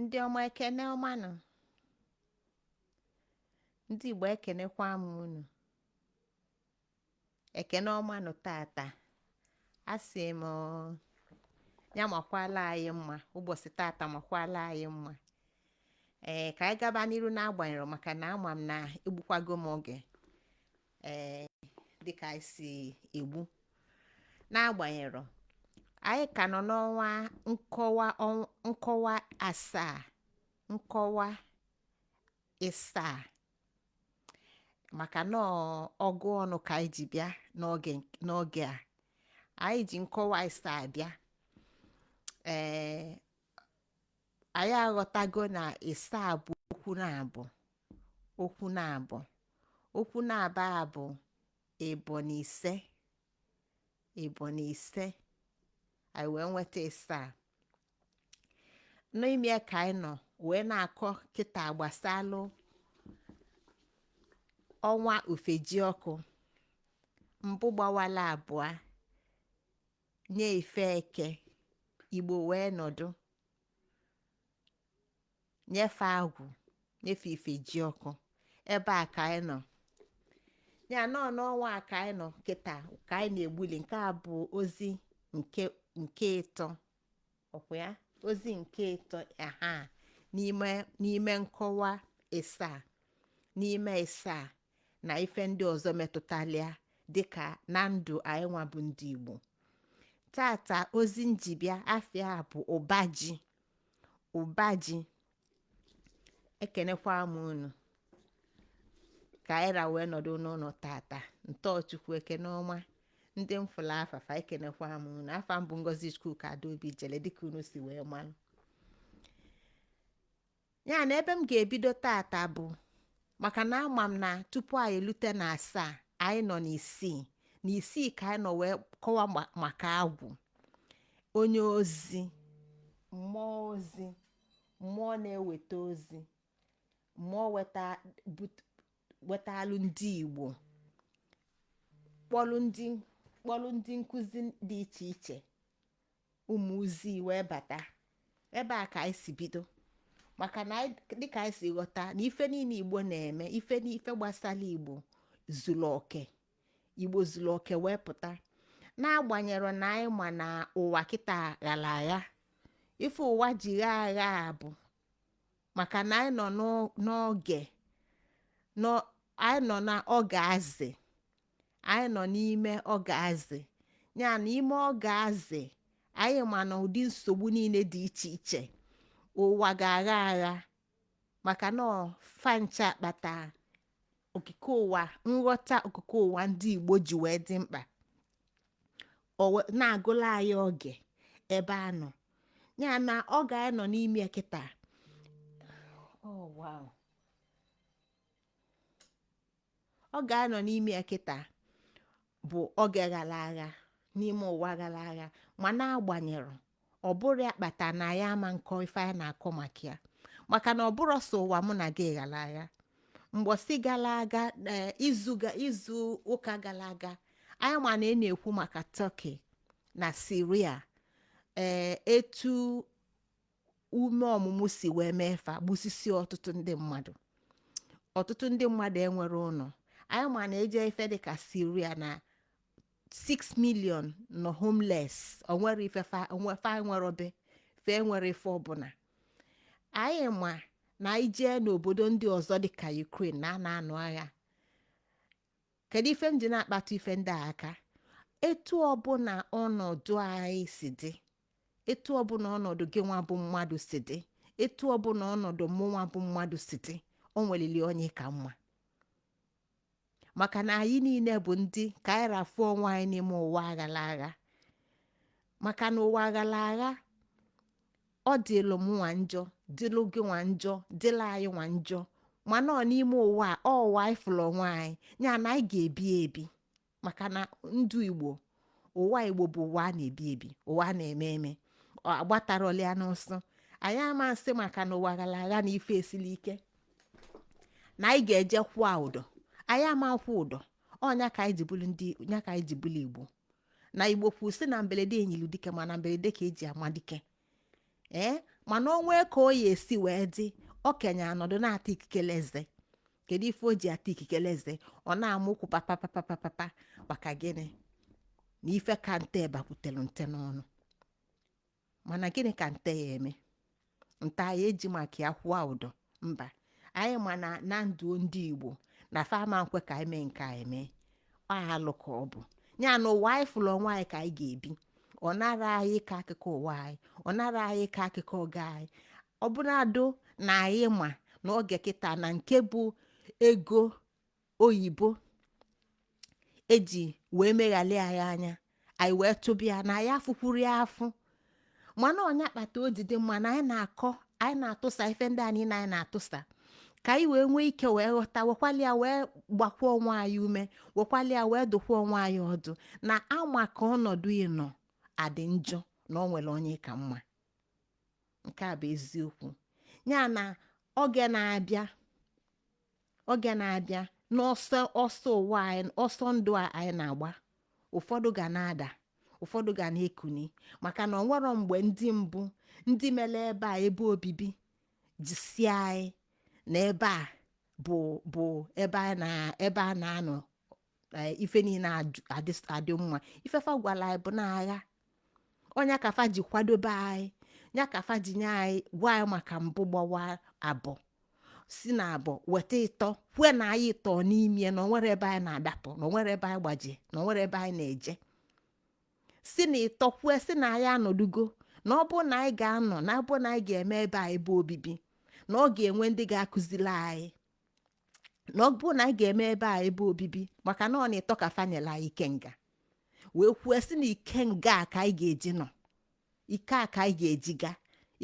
Ndị ọma, ekene ọmanụ. Ndị Igbo, ekenekwa m unu. Ekene ọmanụ tata. Asị m ya makwala anyị mma ụbọchị tata, makwala anyị mma. Ee, ka anyị gaba n'iru n'agbanyere, maka na ama m na egbukwago m oge. Ee, dịka anyị si egbu n'agbanyere, anyị ka nọ n'ọnwa nkọwa, nkọwa asaa, nkọwa ịsaa, maka na ọgụ ọnụ ka anyị ji bịa n'oge a. Anyị ji nkọwa ịsaa bịa. Ee, anyị aghọtago na ịsaa bụ okwu na-abụ, okwu na-abụ, okwu na-aba a bụ ịbọ na ise, ịbọ na ise, anyị wee nweta ịsaa. N'ime ya ka anyị nọ wee na-akọ kịta gbasalụ ọnwa ufejiọkụ mbụ gbawala abụọ nye ife eke. Igbo wee nọdụ nyefe agwụ, nyefe ifejiọkụ. Ebe a ka anyị nọ ya nọ n'ọnwa a ka anyị nọ kịta, ka anyị na-egbuli. Nke a bụ ozi nke ịtọ, ọkwa ya, ozi nke ịtọ aha n'ime nkọwa ịsaa, n'ime ịsaa na ife ndị ọzọ metụtalịa dịka na ndụ anyị nwa bụ ndị Igbo. Tata, ozi njibịa afịa bụ ụba ji, ụba ji. Ekenekwa m unu ka anyị ra wee nọdụ n'ụlọ tata. Ntọchukwu, ekene ọma. Ndị mfụla afafa, ekenekwa m unu. Afa mbụ Ngozi Chukwuka Adaobi jele, dịka unu si wee malụ ya. Na ebe m ga-ebido tata bụ maka na ama m na tupu anyị elute na asaa, anyị nọ n'isii. Na isii ka anyị nọ wee kọwa maka agwụ, onye ozi, mmụọ ozi, mmụọ na-eweta ozi, mmụọ weta wetalụ ndị Igbo, kpọlụ ndị nkụzi dị iche iche, ụmụ ozi wee bata. Ebe a ka anyị si bido, maka na dịka anyị si ghọta na ife niile Igbo na-eme, ife n'ife gbasara Igbo zuru oke, Igbo zuru oke wee pụta. N'agbanyere na anyị ma na ụwa kịta ghara agha, ife ụwa ji gha agha bụ maka na anyị nọ n'oge, anyị nọ n'oge azị, anyị nọ n'ime oge azị ya. Na ime oge azị, anyị ma na ụdị nsogbu niile dị iche iche ụwa ga-agha agha, maka na fancha kpata okike ụwa. Nghọta okike ụwa ndị Igbo ji wee dị mkpa, na-agụla anyị oge ebe a nọ ya na ọ ga-anọ n'ime ya kịta. Oh wow, ọ ga-anọ n'ime ya kịta bụ oge gara agha n'ime ụwa gara agha. Ma na-agbanyere, ọ bụrụ ya kpata na ya ama nkọ ife anyị na-akọ maka ya, maka na ọ bụrụ sọ ụwa mụ na gị gara agha mgbọsị gara aga, izu ụka gara aga, anyị ma na ị na-ekwu maka Turkey na Syria, ee, etu ume ọmụmụ si wee mee fa gbusisi ọtụtụ ndị mmadụ, ọtụtụ ndị mmadụ enwere ụlọ. Anyị ma na eje ife dịka Syria na 6 million nọ homeless, onwere ife fa fa nwere obe fe nwere ife ọbụla. Anyị ma na anyị jee n'obodo ndị ọzọ dịka Ukraine na a na-anụ agha. Kedu ife m ji na-akpatụ ife ndị a aka? Etu ọbụla ọnọdụ anyị si dị, etu ọbụla ọnọdụ gị nwa bụ mmadụ si dị, etu ọbụla ọnọdụ mụ nwa bụ mmadụ si dị, o nwelili onye ka mma, maka na anyị niile bụ ndị ka anyị rafuo onwe anyị n'ime ụwa aghara agha. Maka na ụwa aghara agha, ọ dịlụ m nwa njọ, dịlụ gị nwa njọ, dịlụ anyị nwa njọ. Mana ọ n'ime ụwa a, ọ ụwa anyị fụrụ onwe anyị ya na anyị ga-ebi ebi, maka na ndụ Igbo, ụwa Igbo bụ ụwa a na-ebi ebi, ụwa a na-eme eme. Ọ agbatarọla n'ọsọ. Anyị ama nsị maka na ụwa gara agha na ife esili ike na anyị ga-eje kwụọ ụdọ. Anyị ama nkwụ ụdọ. Ọnya ka anyị ji bụrụ ndị, nya ka anyị ji bụrụ Igbo. Na Igbo kwu sị na mberede enyilu dike, mana mberede ka eji ama dike. Ee, Mana o nwee ka o ya esi wee dị, okenye anọdụ na-ata ikikere eze. Kedu ife o ji ata ikikere eze? Ọ na-ama ụkwụ papapapapapa. Maka gịnị? Na ife ka nte bakwutere nte n'ọnụ. Mana gịnị ka nte ya eme? Nte anyị eji maka ya kwụọ ụdọ? Mba. Anyị ma na na ndụ ndị Igbo na fama nkwe ka anyị mee nke anyị mee. Ọ alụ ka ọ bụ ya na ụwa anyị fụrụ onwe anyị ka anyị ga-ebi. Ọ nara anyị ka akụkọ ụwa anyị, ọ nara anyị ka akụkọ oge anyị. Ọbụnadụ na anyị ma na oge kịta na nke bụ ego oyibo eji wee meghalị anyị anya, anyị wee tụbịa na anyị afụkwuru ya afụ. Mana ọnya kpata o ji dị mma na anyị na-akọ, anyị na-atụsa ife ndị a niile anyị na-atụsa, ka anyị wee nwee ike wee ghọta, wekwalịa wee gbakwa onwe anyị ume, wekwalịa wee dụkwa onwe anyị ọdụ na ama ka ọnọdụ ịnọ adị njọ na ọ nwere onye ka mma. Nke a bụ eziokwu ya na oge na-abịa, oge na-abịa n'ọsọ ọsọ ụwa anyị, ọsọ ndụ a anyị na-agba, ụfọdụ ga na-ada, ụfọdụ ga na-ekuni, maka na ọ nwero mgbe ndị mbụ, ndị mere ebe a ebe obibi, jisie anyị na ebe a bụ ebe a na ebe a na-anọ. Ife niile adị mma. Ifefa gwara anyị bụ n'agha ọnya ka fa ji kwadobe anyị, ya ka fa ji nye anyị, gwa anyị maka mbụ gbawa abọ, si na abọ weta ịtọ, kwue na anyị tọọ n'ime, na onwere ebe anyị na-adapụ, na onwere ebe anyị gbaji, na onwere ebe anyị na-eje. Si na ịtọ kwue si na anyị anọdugo, na ọ bụ na anyị ga-anọ, na ọ bụ na anyị ga-eme ebe a ebe obibi, na ọ ga-enwe ndị ga-akụzili anyị, na ọ bụ na anyị ga-eme ebe a ebe obibi, maka na ọ na-ịtọ ka fanyela anyị ikenga, wee kwuo si na ikenga a ka anyị ga-eji nọ, ike a ka anyị ga-eji ga,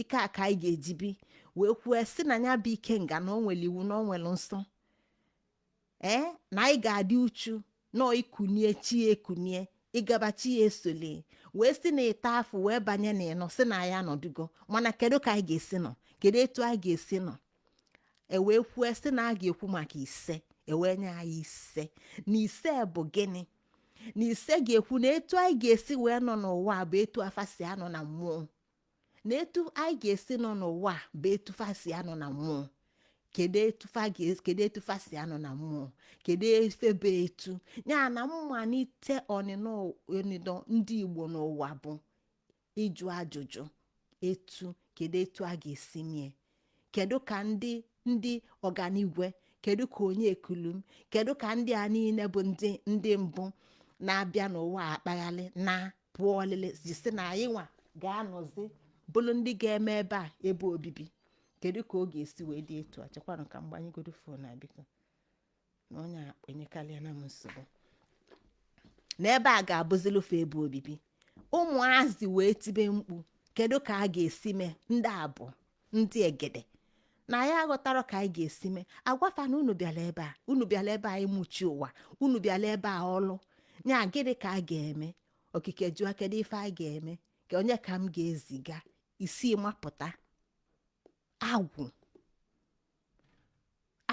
ike a ka anyị ga-eji bi, wee kwuo si na ya bụ ikenga na o nwere iwu, na o nwere nsọ, ee, na anyị ga-adị uchu nọọ ikunie chi ya ekunie, ịgaba chi ya esole, wee si na ịta afọ wee banye na ịnọ, si na anyị anọdugo. Mana kedu ka anyị ga-esi nọ? Kedu etu anyị ga-esi nọ? E wee kwuo sị na a ga-ekwu maka ise, e wee nye anyị ise. Na ise bụ gịnị? Na ise ga-ekwu na etu anyị ga-esi wee nọ n'ụwa bụ etu afa si anọ na mmụọ, na etu anyị ga-esi nọ n'ụwa bụ etu fa si anọ na mmụọ. Kedu etu fa si anọ na mmụọ? Kedu efe bụ etu ya na mmalite ọnịnọ ndị Igbo n'ụwa bụ ịjụ ajụjụ etu, kedu etu a ga-esi mie, kedu ka ndị ọganigwe, kedu ka onye ekulum, kedu ka ndị a niile bụ ndị mbụ na-abịa n'ụwa akpaghalị na pụọ ọlịlị ji si na anyị nwa ga-anọzi bụrụ ndị ga-eme ebe a ebe obibi. Kedu ka ọ ga-esi wee dị etu a? Chekwanụ ka m gbanyegodo phone a, biko, na onye a enyekarịa m nsogbu. Na ebe a ga-abụzilufe ebe obibi, ụmụazị wee tibe mkpu, kedu ka a ga-esi mee? Ndị a bụ ndị egede na ya aghọtara ka anyị ga-esi mee. Agwafa na unu bịara ebe a, unu bịara ebe a ịmụchi ụwa, unu bịara ebe a ọlụ nya. Gịnị ka a ga-eme? Okike jụọ, kedu ife a ga-eme? Ka onye ka m ga-eziga? Isi mapụta agwụ,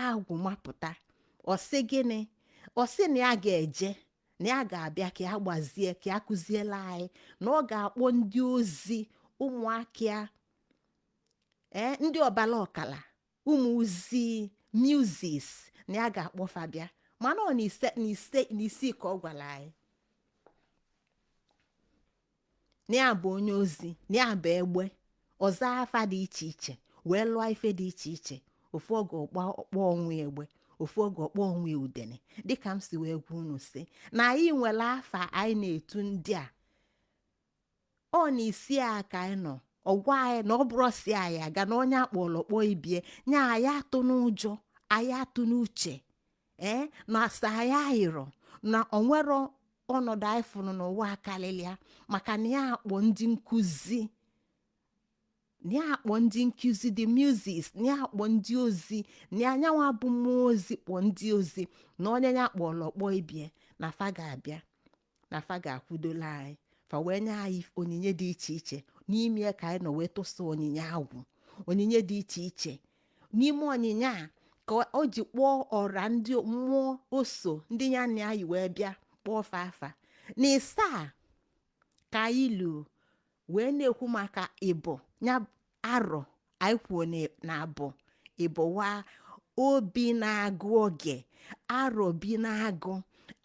agwụ mapụta. Ọsị gịnị? Ọsị na ya ga-eje, na ya ga-abịa ka ya gbazie, ka ya kụziela anyị, na ọ ga-akpọ ndị ozi, ụmụaka ya, ee, ndị ọbala ọkala, ụmụ ozi, muses, na ya ga-akpọfa bịa. Mana ọ na ise na ise na isii ka ọ gwara anyị na ya bụ onye ozi, na ya bụ egbe ọzọ, afa dị iche iche wee lụọ ife dị iche iche. Ofu oge ọkpọ onwe egbe, ofu oge ọkpọ onwe udene. Dịka m si wee gwa unu si na anyị nwere afa anyị na-etu ndị a, ọ na isi a ka anyị nọ. Ọgwa anyị na ọ bụrụ si anyị aga na onye akpọrọ kpọọ ibie nya, anyị atụ n'ụjọ, anyị atụ n'uche, ee, na asa anyị ayịrọ na onwero ọnọdụ anyị fụrụ n'ụwa karịrịa, maka na ya akpọ ndị nkụzi, na ya akpọ ndị nkụzi, the muses, na ya akpọ ndị ozi, na ya anyanwa bụ mmụọ ozi kpọ ndị ozi, na onye ya kpọrọ kpọ ibie, na fa ga-abịa, na fa ga-akwudola anyị, fa wee nye anyị onyinye dị iche iche. N'ime ya ka anyị nọ wee tụsa onyinye agwụ, onyinye dị iche iche. N'ime onyinye a ka o ji kpọọ ọra ndị mmụọ oso, ndị ya na anyị wee bịa, kpọọ fa afa. Na ịsaa ka anyị lu wee na-ekwu maka ịbụ ya. Arọ anyị kwuo na abụ ịbụwa obi na-agụ oge, arọ bi na-agụ,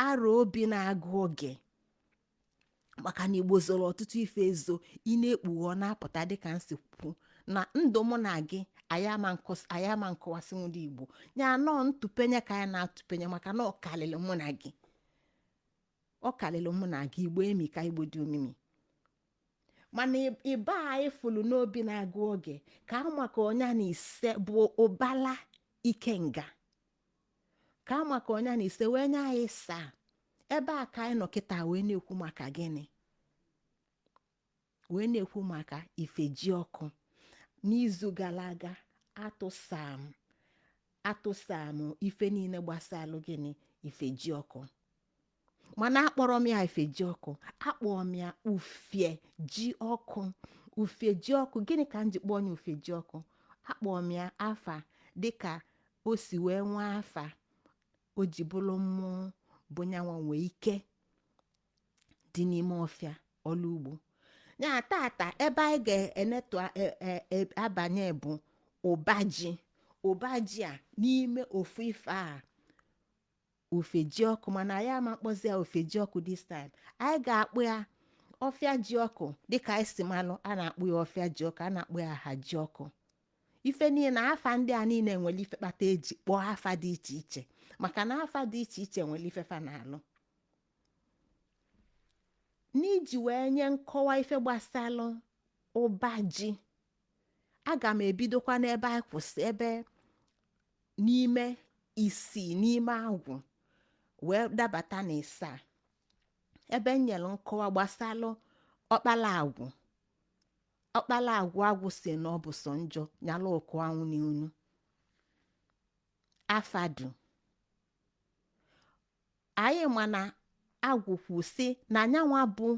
arọ obi na-agụ oge, maka na Igbo zoro ọtụtụ ife ezo. Ị na-ekpughe, ọ na-apụta. Dịka nsi kwu na ndụ mụ na gị, anyị ama nkọwasị ndị Igbo ya nọọ ntụpenye ka anyị na-atụpenye, maka na ọ karịrị mụ na gị, ọ karịrị mụ na gị. Igbo emi ka Igbo dị omimi, mana ịba anyị fụlụ n'obi na-agụ oge ka maka ọnya na ise bụ ụbala ikenga, ka maka ọnya na ise wee nye anyị saa. Ebe a ka anyị nọ kịta wee na-ekwu maka gịnị? Wee na-ekwu maka ifeji ọkụ. N'izu gara aga, atụsa m ife niile gbasalụ gịnị? Ifeji ọkụ. Mana akpọrọ m ya ifeji ọkụ, akpọrọ m ya ufie ji ọkụ. Ufie ji ọkụ, gịnị ka m ji kpọọ ya ufie ji ọkụ? Akpọrọ m ya afa dịka o si wee nwee afa o ji bụrụ mmụọ bụ nyanwa nwee ike dị n'ime ọfịa ọlụ ugbo ya. Tata, ebe anyị ga-enetu abanye bụ ụba ji. Ụba ji a n'ime ofu ife a, ofe ji ọkụ, mana anyị ama mkpọzi ya ofe ji ọkụ this time. Anyị ga-akpụ ya ọfịa ji ọkụ. Dịka anyị si malụ, a na-akpụ ya ọfịa ji ọkụ, a na-akpụ ya aha ji ọkụ. Ife niile, afa ndị a niile nwere ife kpata eji kpọọ afa dị iche iche, maka na afa dị iche iche nwere ife fa na-alụ. N'iji wee nye nkọwa ife gbasalụ ụba ji, aga m ebidokwa n'ebe anyị kwụsị, ebe n'ime isii n'ime agwụ wee dabata na ịsaa, ebe m nyere nkọwa gbasalụ ọkpala agwụ. Ọkpala agwụ, agwụ si na ọ bụ sọ njọ nyala ụkụ anwụ n'unu afadu. Anyị ma na agwụ kwu sị na nyanwa bụ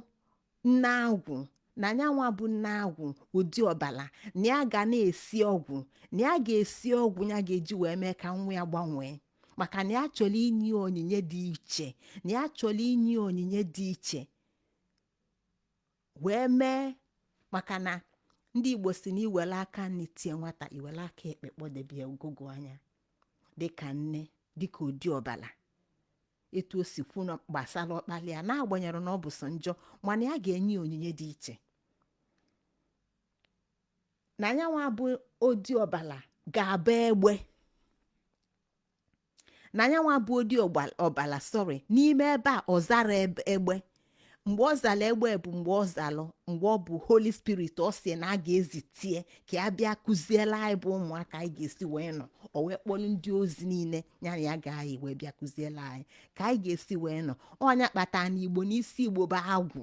nne agwụ, na nyanwa bụ nne agwụ ụdị ọbala, na ya ga na-esi ọgwụ, na ya ga-esi ọgwụ ya ga-eji wee mee ka nwa ya gbanwee, maka na ya chọrọ inye ya onyinye dị iche, na ya chọrọ inye ya onyinye dị iche wee mee, maka na ndị Igbo si na iwere aka nne tie nwata, iwere aka ekpe kpọdebe ya ogogo anya. Dịka nne, dịka ụdị ọbala, etu o si kwu na gbasara ọkpali ya, na-agbanyere na ọ bụ sọ njọ, mana ya ga-enye ya onyinye dị iche, na anyanwụ bụ odi ọbala ga-abụ egbe, na anyanwụ bụ odi ọbala, sorry, n'ime ebe a ọ zara egbe. Mgbe ọ zara egbe bụ mgbe ọ zalụ, mgbe ọ bụ Holy Spirit ọ sị na a ga-ezitie ka ya bịa kụziela anyị bụ ụmụaka anyị ga-esi wee nọ. O wee kpọrọ ndị ozi niile ya na ya ga-ayị wee bịa kụziela anyị ka anyị ga-esi wee nọ. Ọnya kpatara na Igbo, n'isi Igbo bụ agwụ.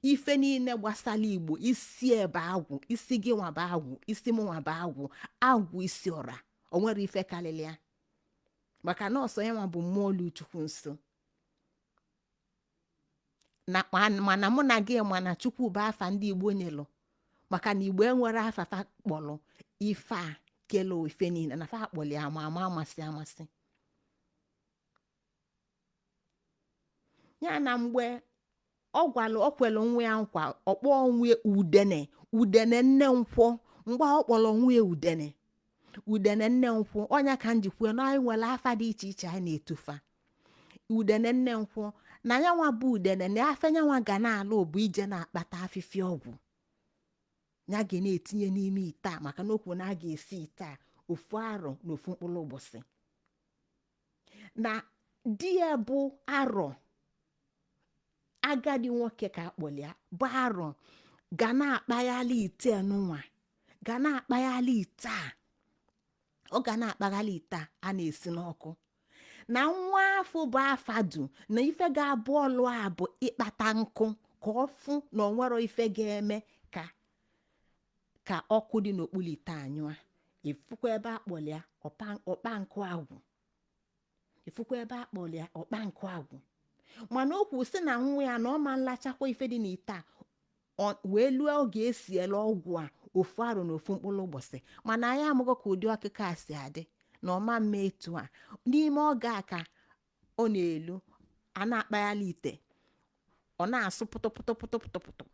Ife niile gbasara Igbo, isi ebe agwụ, isi gị nwa bụ agwụ, isi mụ nwa bụ agwụ, agwụ isi ọra. O nwere ife karịrị ya, maka na ọsọ ya nwa bụ mmụọ olu Chukwu nso na. Mana mụ na gị mana Chukwu bụ afa ndị Igbo nyelụ, maka na Igbo enwere afa fa kpọrọ ife a kele ife niile na fa akpọrọ ya ama ama amasị amasị ya. Na mgbe ọ gwalụ, ọ kwelu nwa ya nkwa, ọ kpọọ nwa ya Udene, Udene nne nkwọ. Mgbe ọ kpọrọ nwa ya Udene, Udene nne nkwọ, ọnya ka m ji kwuo na anyị nwere afa dị iche iche anyị na-etufa. Udene nne nkwọ, na yanwa bụ udene, na afa nyanwa ga na-alụ bụ ije na-akpata afịfịa ọgwụ ya ga na-etinye n'ime ite a, maka na okwu na a ga-esi ite a ofu arọ na ofu mkpụrụ ụbọchị. Na di ya bụ arọ, agadi nwoke ka akpọli ya bụ arọ, ga na-akpaghalị ite nụnwa, ga na-akpaghalị ite a, ọ ga na-akpaghalị ite a a na-esi n'ọkụ. Na nwa afọ bụ afadu, na ife ga-abụ ọlụ a bụ ịkpata nkụ, ka ọ fụ na ọ nwero ife ga-eme ka ọkụ dị n'okpuru ite anyụa. Ifukwa ebe akpọli ya ọkpa nkụ agwụ, ifukwa ebe akpọli ya ọkpa nkụ agwụ. Mana o kwu sị na nwa ya na ọ ma nlachakwa ife dị n'ite a wee lụọ oge esiela ọgwụ a ofu arọ na ofu mkpụrụ ụbọchị. Mana anyị amụgo ka ụdị ọkịka a si adị na ọma mma etu a. N'ime oge a ka ọ na-elu a na-akpaghalị ite, ọ na-asụ pụtụ pụtụ pụtụ pụtụ pụtụ.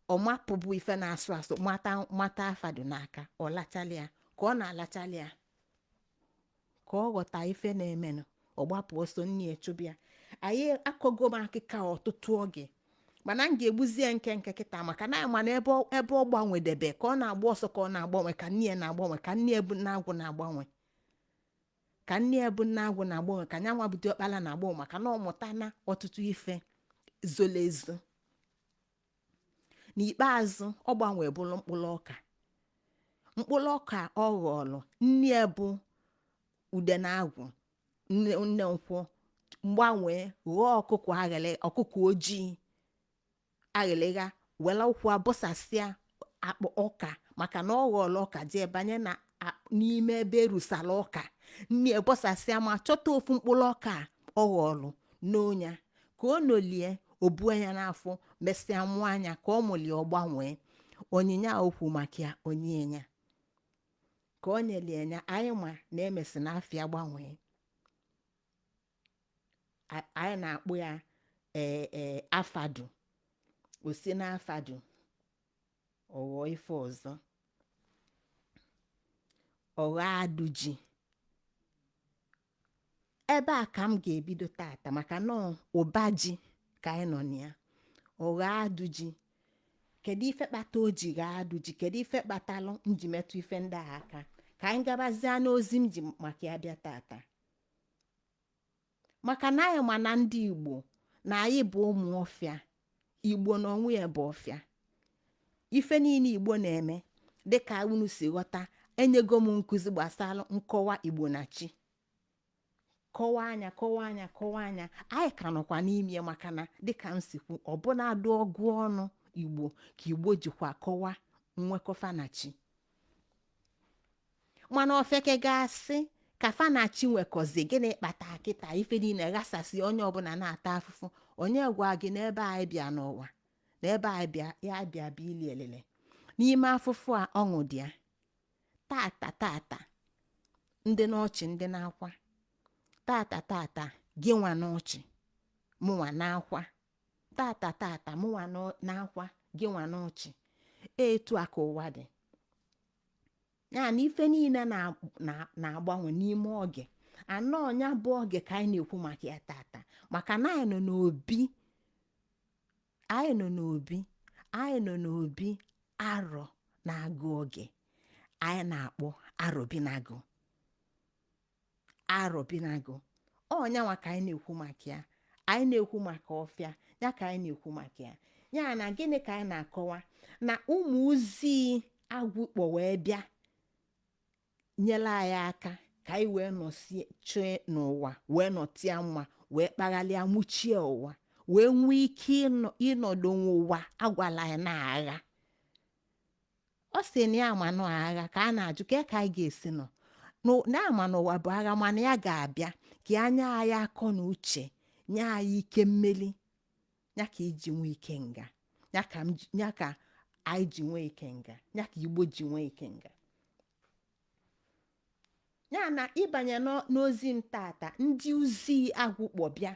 Ọ mapụbụ ife na-asụ asụ, mata mata afado n'aka. Ọ lachalị ya, ka ọ na-alachalị ya, ka ọ ghọta ife na-emenụ, ọ gbapụ ọsọ, nne ya chụbịa. Anyị akọgo m akịka ọtụtụ oge, mana m ga-egbuzie nke nke kịta, maka na ama na ebe ọ gbanwedebe, ka ọ na-agba ọsọ, ka ọ na-agbanwe, ka nne ya na-agbanwe, ka nne ya bụ nne agwụ na-agbanwe, ka nne ya bụ nne agwụ na-agbanwe, ka nyanwa bụ diọkpala na-agbanwe, maka na ọ mụta na ọtụtụ ife zolo ezo. N'ikpeazụ, ọ gbanwe bụrụ mkpụrụ ọka. Mkpụrụ ọka ọ ghọọlụ nne ya bụ ude na agwụ, nne nne nkwụ mgbanwee ghọọ ọkụkọ aghịlị, ọkụkọ ojii aghịlịgha, were ụkwụ abọsasịa akpụ ọka, maka na ọ ghọọlụ ọka jee banye na n'ime ebe erusala ọka. Nne bọsasịa ma chọta ofu mkpụrụ ọka a ọ ghọọlụ n'onya. Ka o nolie, o buo ya n'afọ, mesịa mụọ anya. Ka ọ mụlie, ọ gbanwee onyinye a okwu maka ya, onye ya ka o nyelie ya. Anyị ma na emesi na afịa gbanwee. Anyị na-akpụ ya ee afadu. O si n'afadu ọghọ ife ọzọ, ọghọ adụ ji. Ebe a ka m ga-ebido tata, maka na ụba ji ka anyị nọ na ya. Ọghọ adụ ji, kedu ife kpata o ji ghaa adụ ji? Kedu ife kpatalụ m ji metụ ife ndị a aka? Ka anyị gabazie n'ozi m ji maka ya bịa tata, maka na anyị ma na ndị Igbo na anyị bụ ụmụ ọfịa. Igbo na onwe ya bụ ọfịa. Ife niile Igbo na-eme, dịka unu si ghọta, enyego m nkụzi gbasara nkọwa Igbo na chi, kọwaa anya, kọwaa anya, kọwaa anya. Anyị ka nọkwa n'ime ya, maka na dịka m si kwu, ọbụna adụ ọgụ ọnụ Igbo ka Igbo jikwa kọwaa nwekọfa na chi. Mana ofeke ga-asị ka fa na chi nwekọzi, gịnị kpata kịta ife niile ghasasị, onye ọbụla na-ata afụfụ? Onye gwa gị n'ebe anyị bịa n'ụwa, n'ebe anyị bịa ya bịa bụ ili elele n'ime afụfụ a? Ọṅụ dị ya tata tata, ndị n'ọchị, ndị na-akwa tata tata, gị nwa n'ọchị, mụnwa na-akwa tata tata, mụnwa na-akwa, gị nwa n'ọchị. Etu a ka ụwa dị ya, na ife niile na-agbanwe n'ime oge anọ. Ya bụ oge ka anyị na-ekwu maka ya tata, maka na anyị nọ n'obi, anyị nọ n'obi, anyị nọ n'obi arọ na-agụ oge anyị na-akpọ Arọbinagụ. Arọbinagụ ọnyanwa ka anyị na-ekwu maka ya. Anyị na-ekwu maka ọfịa ya ka anyị na-ekwu maka ya. Ya na gịnị ka anyị na-akọwa? Na ụmụ ozii agwụkpọ wee bịa nyere anyị aka ka anyị wee nọsie chee n'ụwa, wee nọtịa mma, wee kpaghalịa, mụchie ụwa, wee nwee ike ịnọdụ n'ụwa agwala anyị na agha. Ọ sị na ya ma nọ agha ka a na-ajụ ka ka anyị ga-esi nọ na ama n'ụwa bụ agha, mana ya ga-abịa ka anya anyị akọ na uche, nye anyị ike mmeli ya, ka iji nwee ike nga ya, ka ya ka anyị ji nwee ike nga ya, ka Igbo ji nwee ike nga ya. Na ịbanye n'ozi m tata, ndị ozi agwụkpọ bịa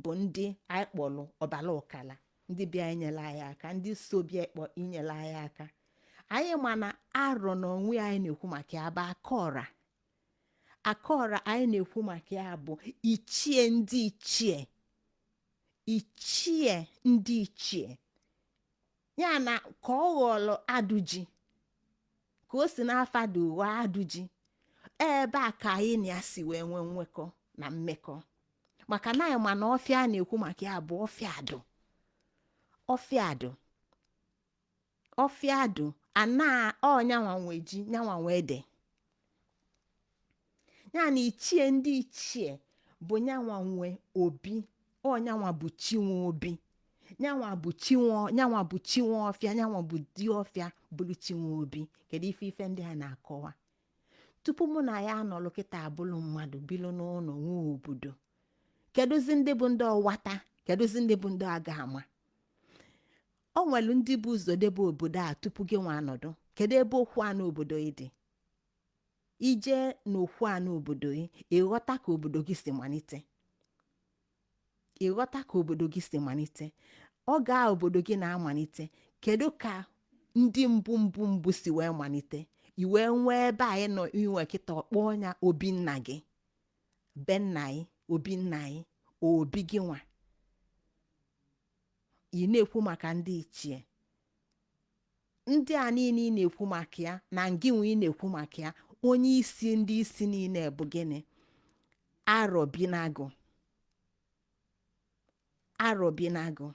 bụ ndị anyị kpọrọ ọbara ụkala, ndị bịa inyere anyị aka, ndị so bịa ịkpọ inyere anyị aka. Anyị ma na arọ na onwe anyị na-ekwu maka ya bụ akọra. Akọra anyị na-ekwu maka ya bụ ichie ndị ichie, ichie ndị ichie ya. Na ka ọ ghọrọ adụji, ka o si n'afa dị ghọọ adụji, ebe a ka anyị na ya si wee nwee nwekọ na mmekọ, maka na anyị ma na ọfịa a na-ekwu maka ya bụ ọfịa adụ, ọfịa adụ, ọfịa adụ ana ọnyanwa nwe ji, nyanwa nwe ede ya. Na ichie ndị ichie bụ nyanwa nwe obi, ọnyanwa bụ chi nwe obi, nyanwa bụ chi nwe, nyanwa bụ chi nwe ọfịa, nyanwa bụ di ọfịa, bụrụ chi nwe obi. Kedu ife ife ndị a na-akọwa? Tupu mụ na ya anọlụ kịta abụlụ mmadụ bilo n'ụlọ nwee obodo, kedụzi ndị bụ ndị ọwata? Kedụzi ndị bụ ndị aga ama? O nwere ndị bụ ụzọ debe obodo a tupu gị nwa anọdụ. Kedu ebe okwu a n'obodo ị dị? Ije n'okwu a n'obodo gị, ịghọta ka obodo gị si malite, ịghọta ka obodo gị si malite. Ọ gaa obodo gị na-amalite. Kedu ka ndị mbụ mbụ mbụ si wee malite i wee nwee ebe anyị nọ inwe kịta ọkpọ ọnya obi nna gị, be nna gị, obi nna gị, obi gị nwa? Ị na-ekwu maka ndị ichie, ndị a niile ị na-ekwu maka ya na ngị nwe ị na-ekwu maka ya. Onye isi ndị isi niile bụ gịnị? Arọbinagụ. Arọbinagụ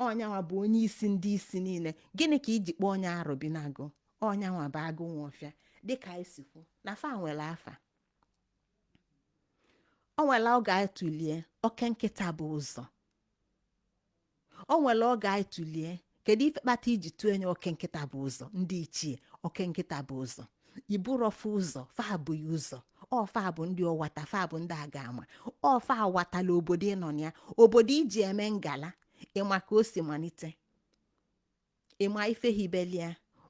ọnyanwa bụ onye isi ndị isi niile. Gịnị ka iji kpọọ onye Arọbinagụ? Ọnyanwa bụ agụ nwe ọfịa. Dịka anyị si kwu na fa nwere afa, o nwere oge anyị tụlie oke nkịta bụ ụzọ. O nwere oge anyị tụlie kedu ife kpata iji tụọ enye oke nkịta bụ ụzọ. Ndị ichie, oke nkịta bụ ụzọ, iburofe ụzọ, fa abụghị ụzọ. Ọfa bụ ndị ọwata, fa bụ ndị aga ama. Ọfa awatala obodo ịnọ na ya, obodo iji eme ngala. Ịma ka o si malite? Ịma ife hibelia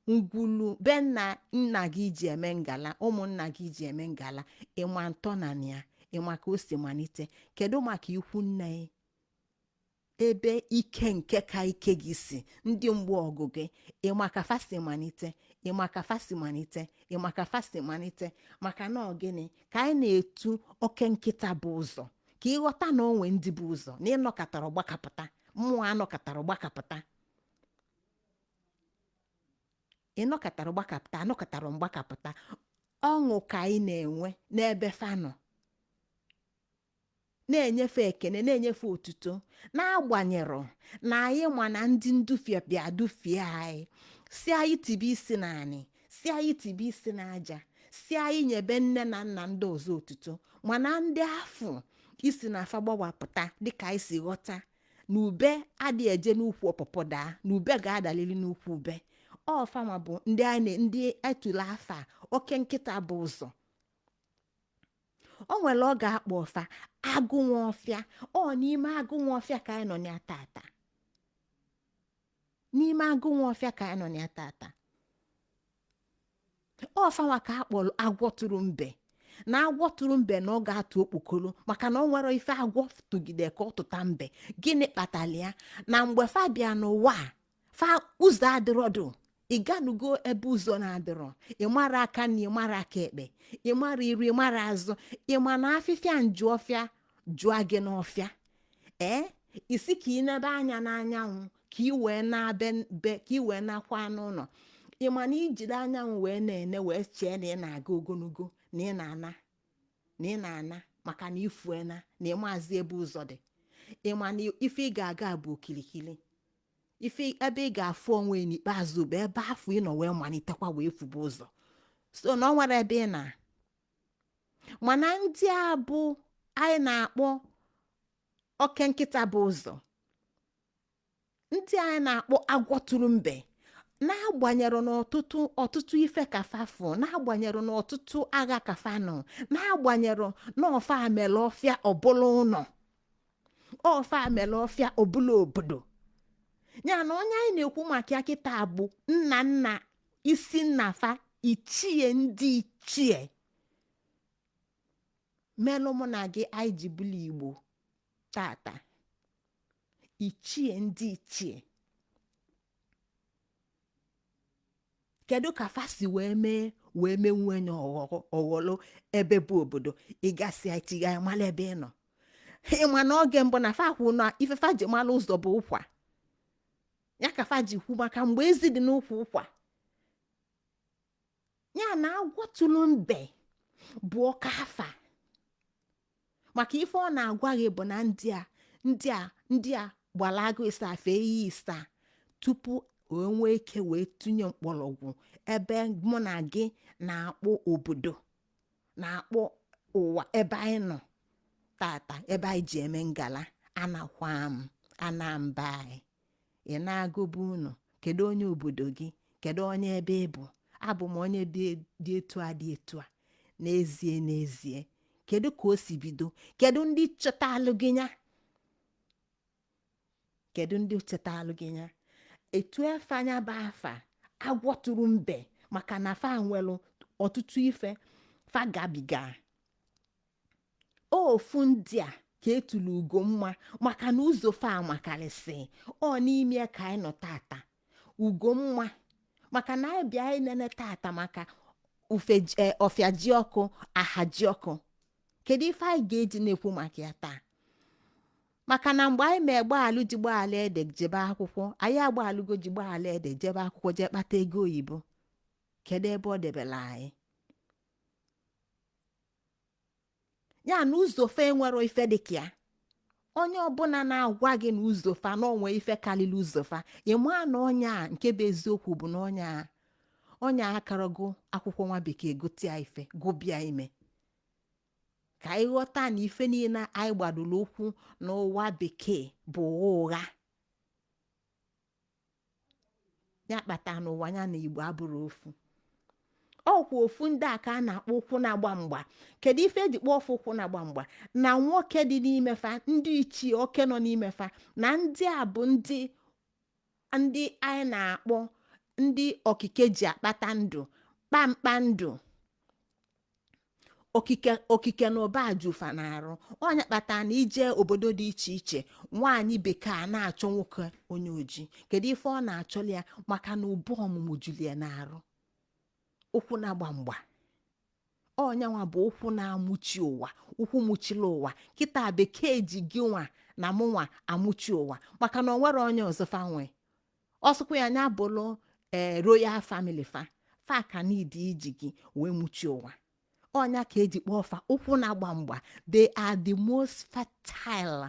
ngwulu be nna nna gị iji eme ngala, ụmụnna gị iji eme ngala? Ịma ntọnana ya? Ịma ka o si malite? Kedu maka ikwu nne ya, ebe ike nke ka ike gị si, ndị mgbe ọgụ gị? Ịma ka fa si malite? Ịma ka fa si malite? Ịma ka fa si malite? Maka na ọ gịnị ka anyị na-etu oke nkịta bụ ụzọ? Ka ịghọta na onwe ndị bụ ụzọ na ịnọkọtara gbakapụta mmụọ, anọkọtara gbakapụta, ịnọkọtara gbakapụta, anọkọtara mgbakapụta. Ọṅụ ka anyị na-enwe n'ebe fa nọ, na-enyefe ekene, na-enyefe otuto, n'agbanyerọ na anyị ma na ndị ndufie bịa dufie anyị, si anyị tibe isi n'anị, si anyị tibe isi n'aja, si anyị nyebe nne na nna ndị ọzọ otuto. Mana ndị afụ isi na afa gbawapụta, dịka anyị si ghọta na ube adịghị eje n'ukwu ọpụpụ daa, na ube ga-adalili n'ukwu ube. Ọfanwa bụ ndị anyị ndị etulu afa oke nkịta bụ ụzọ. O nwere ọ ga-akpọ ọfa agụ nwa ọfịa. Ọ n'ime agụ nwa ọfịa ka anyị nọ ya tata. N'ime agụ nwa ọfịa ka anyị nọ ya tata. Ọfanwa ka a kpọrọ agwọ tụrụ mbe, na agwọ tụrụ mbe na ọ ga-atụ okpokolo, maka na ọ nwere ife agwọ tụgide ka ọ tụta mbe. Gịnị kpatara ya? Na mgbe fa bịa n'ụwa a, fa ụzọ adịrọdụ. Ị ganugo ebe ụzọ na-adịrọ? Ị mara aka na ị mara aka ekpe, ị mara iru, ị mara azụ, ị ma na afịfịa nju ọfịa jụa gị n'ọfịa. Ee, isi ka ị nebe anya n'anyanwụ ka ị wee na-be be, ka ị wee nakwa n'ụlọ. Ị ma na ijide anyanwụ wee na-ene wee chee na ị na-aga ogologo, na ị na-ana, na ị na-ana, maka na ifuena na ịmazi ebe ụzọ dị. Ị ma na ife ị ga-aga bụ okirikiri, ife ebe ị ga-afụ onwe n'ikpeazụ bụ ebe afọ ị nọ wee malitekwa wee fuba ụzọ. So na ọ nwere ebe ị na. Mana ndị a bụ anyị na-akpọ oke nkịta bụ ụzọ, ndị anyị na-akpọ agwọ tụrụ mbe, n'agbanyere n'ọtụtụ ọtụtụ ife ka fa fụ, n'agbanyere n'ọtụtụ agha ka fa nọ, n'agbanyere na ọfa mere ọfịa ọbụla ụlọ, ọfa mere ọfịa ọbụla obodo ya. Na onye anyị na-ekwu maka ya kịta bụ nna nna isi nna fa, ichie ndị ichie melụ mụ na gị anyị ji bụlụ Igbo tata, ichie ndị ichie. Kedu ka fa si wee mee wee menwue nya ọghọlụ ebe bụ obodo? Ịgasị echigha mala ebe ị nọ. Ịma na oge mbụ na fa kwụ na ife fa ji mala ụzọ bụ ụkwa ya ka fa ji kwu maka mgbe ezi dị n'ụkwụ ụkwa ya. Na agwọ tụrụ mbe bụ ọka afa, maka ife ọ na-agwa gị bụ na ndị a ndị a ndị a gbara agụ ịsaa fee ihe ịsaa tupu o nwee ike wee tụnye mkpọrọgwụ ebe mụ na gị na-akpọ obodo, na-akpọ ụwa ebe anyị nọ tata, ebe anyị ji eme ngala. Anakwa m ana mba anyị. Ị na-agụba unu, kedu onye obodo gị? Kedu onye ebe ị bụ? Abụ m onye dị etu a, dị etu a. N'ezie n'ezie, kedu ka o si bido? Kedu ndị chetalụ gị ya? Kedu ndị chetalụ gị ya? Etu efe anya bụ afa agwọ tụrụ mbe, maka na fa nwere ọtụtụ ife fa gabiga. Ofu ndị a ka etulu ugo mma, maka na ụzọ fa amakarịsị. Ọ n'ime ka anyị nọ tata. Ugomma, maka na anyị bịa inene tata maka ufe ọfịa ji ọkụ, aha ji ọkụ. Kedu ife anyị ga-eji na-ekwu maka ya taa? Maka na mgbe anyị ma gbaalụ ji gbaalụ ede jebe akwụkwọ, anyị agbaalụgo ji gbaalụ ede jebe akwụkwọ, jee kpata ego oyibo. Kedu ebe ọ debere anyị? Ya na ụzọ fa enwero ife dịka ya. Onye ọbụla na-agwa gị na ụzọ fa na onwe ife karịrị ụzọ fa, ịma na onye a, nke bụ eziokwu bụ na onye a akarago akwụkwọ nwa bekee gụtịa ife gụbịa ime ka anyị ghọta na ife niile anyị gbadoro ụkwụ n'ụwa bekee bụ ụgha ụgha. Ya kpata n'ụwa ya na Igbo abụrụ ofu. Ọkwa ofu ndị a ka a na-akpọ ụkwụ na-agba mgba. Kedu ife eji kpọọ fa ụkwụ na-agba mgba? Na nwoke dị n'ime fa, ndị ichie oke nọ n'ime fa, na ndị a bụ ndị ndị anyị na-akpọ ndị okike ji akpata ndụ kpamkpa ndụ. Okike okike na ụba jufa na-arụ. Onye kpata na ije obodo dị iche iche, nwaanyị bekee a na-achọ nwoke onye ojii. Kedu ife ọ na-achọli ya? Maka na ụba ọmụmụ juli ya na-arụ. Ụkwụ na-agba mgba, onyanwa bụ ụkwụ na-amụchi ụwa, ụkwụ mụchiri ụwa. Kịta bekee ji gị nwa na mụnwa amụchi ụwa, maka na o nwere onye ọzọ fa nwe. Ọsụkwa ya anya bụrụ ee royal family fa, fa ka need iji gị wee mụchi ụwa. Ọnya ka eji kpọọ fa ụkwụ na-agba mgba. They are the most fertile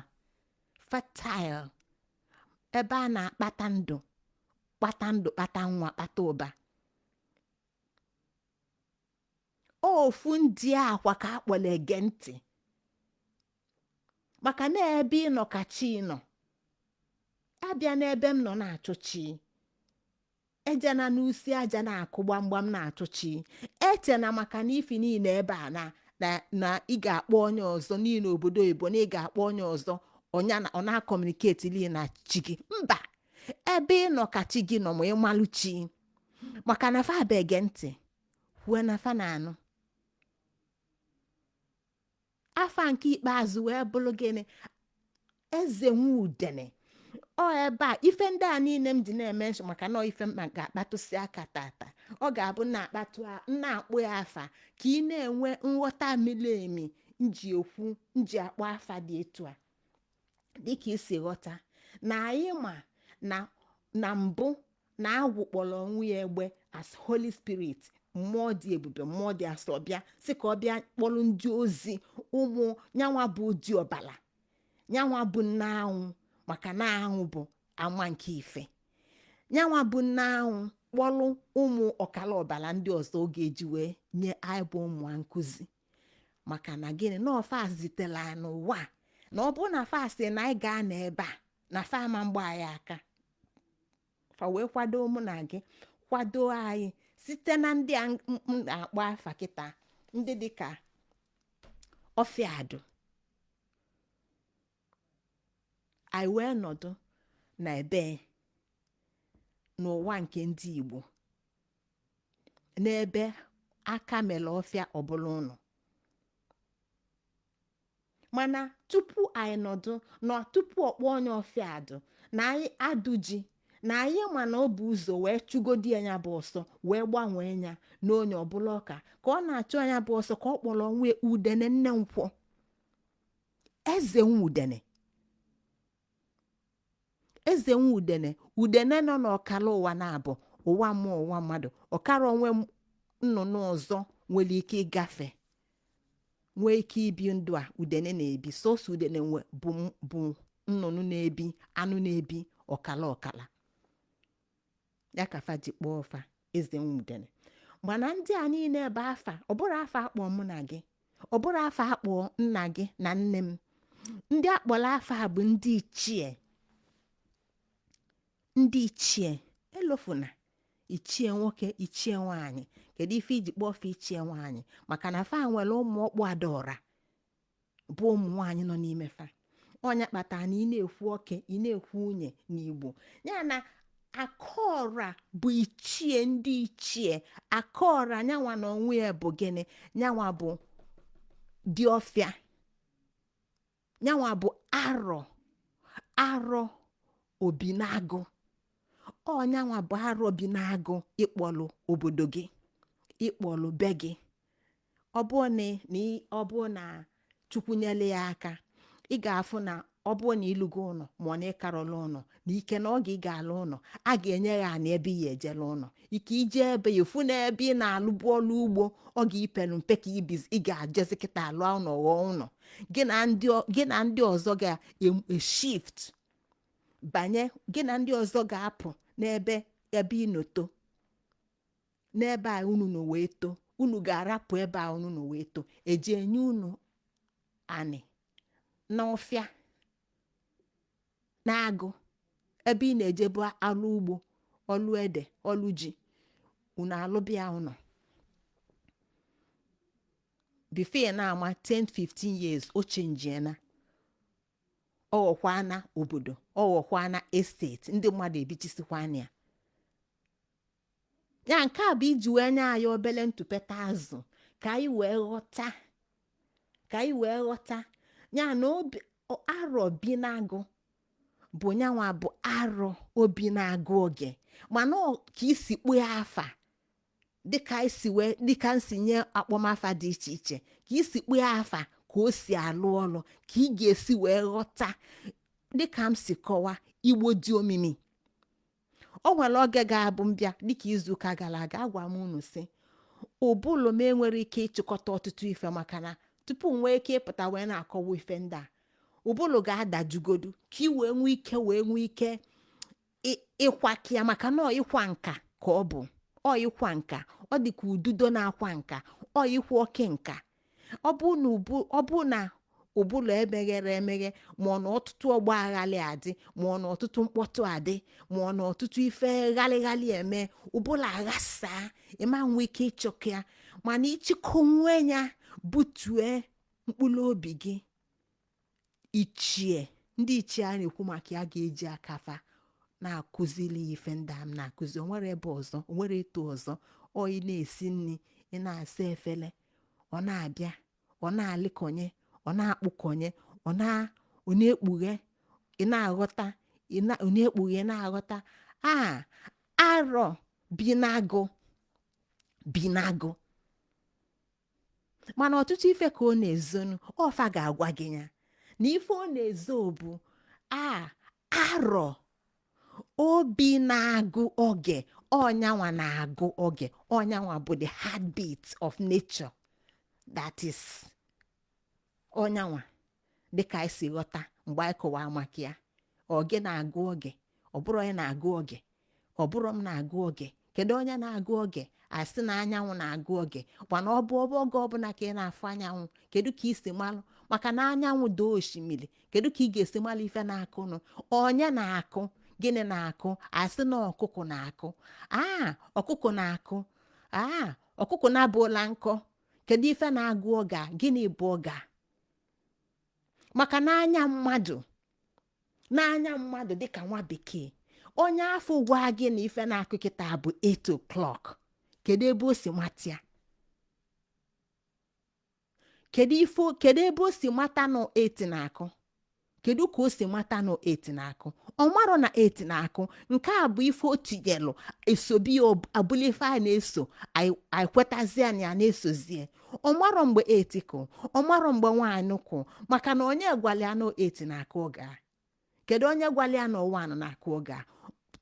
ebe a na-akpata ndụ, kpata ndụ, kpata nwa, kpata ụba. Ofu ndị akwa ka akpọrọ ege ntị, maka na ebe ị nọ ka chi nọ. Abịa n'ebe m nọ na-achụ chi, ejena n'usi aja na-akụ gbamgbam na-achụ chi. Echena maka na ifi niile ebe a na na na ị ga-akpọ onye ọzọ niile obodo oyibo, na ị ga-akpọ onye ọzọ ọnya na ọ na-acommunicate li na chi gị. Mba, ebe ị nọ ka chi gị nọ, ma ị malụ chi, maka na fa bụ ege ntị kwue na fa na-anụ. Afa nke ikpeazụ wee bụrụ gịnị? Eze Nwudene. Ọ ebe a ife ndị a niile m ji na-eme nsọ, maka na ife mkpa ga-akpatụsị aka tata. Ọ ga-abụ na-akpatụ na-akpụ ya afa ka ị na-enwe nghọta miri emi nji ekwu nji akpọ afa dị etu a, dịka isi ghọta na anyị ma na na mbụ na agwụ kpọrọ onwe ya egbe as Holy Spirit, mmụọ dị ebube, mmụọ dị asọ, bịa sị ka ọ bịa kpọrọ ndị ozi ụmụ nyanwa bụ dị ọbala nyanwa bụ nne anwụ, maka na anwụ bụ ama nke ife nyanwa bụ nne anwụ, kpọrọ ụmụ ọkala ọbala ndị ọzọ ọ ga-eji wee nye anyị bụ ụmụ nkụzi. Maka na gịnị? Na ọfa zitere anyị n'ụwa, na ọ bụ na fa sị na anyị gaa n'ebe a na fa ama mgba anyị aka, fa wee kwado mụ na gị, kwado anyị site na ndị a m na-akpọ afa kịta, ndị dịka ọfịadụ. Anyị wee nọdụ na ebe n'ụwa nke ndị Igbo, n'ebe aka mere ọfịa ọbụla ụnụ. Mana tupu anyị nọdụ na tupu ọkpọ onye ọfịa adụ na anyị adụ ji na anyị, ma na ọ bụ ụzọ wee chụgodi ya bụ ọsọ wee gbanwee ya na onye ọbụla ọka ka ọ na-achụ anya bụ ọsọ, ka ọ kpọrọ onwe Udene nne nkwọ, eze nwa udene, eze nwa udene. Udene nọ n'ọkara ụwa na-abụ ụwa mmụọ, ụwa mmadụ, ọkara onwe nnụnụ ọzọ nwere ike ịgafe, nwee ike ibi ndụ a udene na-ebi. Sọsọ udene bụ nnụnụ na-ebi, anụ na-ebi ọkala ọkala ya ka fa ji kpọọ fa eze nwa udene. Mana ndị a niile bụ afa, ọ bụrụ afa akpọ mụ na gị, ọ bụrụ afa akpọ nna gị na nne m. Ndị akpọrọ afa bụ ndị ichie, ndị ichie elofuna ichie nwoke, ichie nwaanyị. Kedu ife iji kpọọ fa ichie nwaanyị? Maka na fa nwere ụmụ ọkpụ adaọra bụ ụmụ nwaanyị nọ n'ime fa. Ọnya kpatara na ị na-ekwu oke, ị na-ekwu nwunye n'Igbo. Ya na akọra bụ ichie, ndị ichie akọra. Nyanwa na onwe ya bụ gịnị? Nyanwa bụ diọfịa, nyanwa bụ arọ arọ obinagụ. Ọnyanwa bụ arọ bi na-agụ ịkpọlụ obodo gị, ịkpọlụ be gị. Ọ bụrụ na ọ bụrụ na Chukwu nyere ya aka, ị ga-afụ na ọ bụrụ na ịlụgo ụlọ, ma ọ na ịkarọla ụlọ na ike na oge ị ga-alụ ụlọ, a ga-enye ya ana ebe ya ejela ụlọ. Ike ije ebe ya efu na ebe ị na-alụbu ọlụ ugbo, ọ ga-ipelu mpe ka ibizi ị ga-ajezi kịta alụ ụlọ, ghọọ ụlọ. Gị na ndị ọzọ ga-eshift banye, gị na ndị ọzọ ga-apụ n'ebe ebe ị nọto, n'ebe a unu nọ wee too. Unu ga-arapụ ebe a unu nọ wee too, eji enye unu anị n'ọfịa na-agụ ebe ị na-ejebu alụ ugbo, ọlụ ede, ọlụ ji. Unu alụbịa ụnọ before na-ama 10 15 years, o chenjiena, ọ ghọkwana obodo, ọ ghọkwana estate, ndị mmadụ ebichisikwana ya. Ya nke a bụ iji wee nye anyị obele ntụpeta azụ ka anyị wee ghọta, ka anyị wee ghọta ya na obi arọ bi na-agụ bụ nyanwa bụ arọ obi na-agụ oge. Mana ka isi kpụọ afa, dịka isi wee, dịka nsi nye akpọmafa dị iche iche, ka isi kpụọ afa ka o si alụ ọlụ, ka ị ga-esi wee ghọta. Dịka m si kọwa, Igbo dị omimi. O nwere oge ga-abụ mbịa, dịka izuụka gara aga, agwa m unu si ụbụlụ m enwere ike ịchịkọta ọtụtụ ife, maka na tupu m nwee ike ịpụta wee na-akọwa ife ndị a, ụbụlụ ga-adajugodu ka ị wee nwee ike, wee nwee ike ịkwaki ya, maka na ọ ịkwa nka ka ọ bụ. Ọ ịkwa nka, ọ dị ka ududo na-akwa nka, ọ ịkwa oke nka. Ọ bụ na ụbụlụ emeghere emeghe, ma ọ na ọtụtụ ọgba aghalị adị, ma ọ na ọtụtụ mkpọtụ adị, ma ọ na ọtụtụ ife ghalịghalị eme, ụbụla aghasaa, ịma nwe ike ịchọkọ ya. Mana ịchịkọ nwe ya, butue mkpụrụ obi gị. Ichie, ndị ichie a na-ekwu maka ya ga-eji akafa na-akụzili ya ife ndị a m na-akụzi. O nwere ebe ọzọ, o nwere etu ọzọ. Ọ ị na-esi nri, ị na-asa efere, ọ na-abịa, ọ na-alịkọnye, ọ na-akpụkọnye, ọ na-ekpughe, ị na-aghọta, ọ na-ekpughe, na-aghọta. A arọ bi n'agụ, bi n'agụ, mana ọtụtụ ife ka ọ na-ezonu. Ọfa ga-agwa gị ya na ife ọ na-ezo bụ a arọ obi na-agụ oge. Ọnyanwa na-agụ oge, ọnyanwa bụ the heartbeat of nature. That is ọnyanwa, dịka anyị si ghọta mgbe anyị kọwara maka ya. Ọ gị na-agụ oge, ọ bụrụ onye na-agụ oge, ọ bụrụ m na-agụ oge. Kedu onye na-agụ oge? Asị na anyanwụ na-agụ oge. Mana ọ bụ ọbụ oge ọbụla ka ị na-afụ anyanwụ, kedu ka ị si malụ? Maka na anyanwụ doo osimiri, kedu ka ị ga-esi malụ ife na-akụnụ? Onye na-akụ? Gịnị na-akụ? Asị na ọkụkọ na-akụ. Aa, ọkụkọ na-akụ. Aa, ọkụkọ na-abụla nkọ. Kedu ife na-agụ oge a? Gịnị bụ oge a? Maka n'anya mmadụ, n'anya mmadụ dịka nwa bekee, onye afọ gwa gị na ife na-akụ kịta bụ 8 o'clock, kedu ebe o si mata ya? Kedu ife, kedu ebe o si mata nọ 8 na-akụ? Kedu ka o si mata nọ 8 na-akụ? Ọ marọ na 8 na-akụ. Nke a bụ ife o tinyelụ esobi ya, abụla ife a na-eso anyị kwetazie na ya na-esozie. Ọ marọ mgbe 8 kụ, ọ marọ mgbe nwaanyị kwụ, maka na onye gwara ya na 8 na-akụ oge a? Kedu onye gwara ya na ụwa nọ na-akụ oge a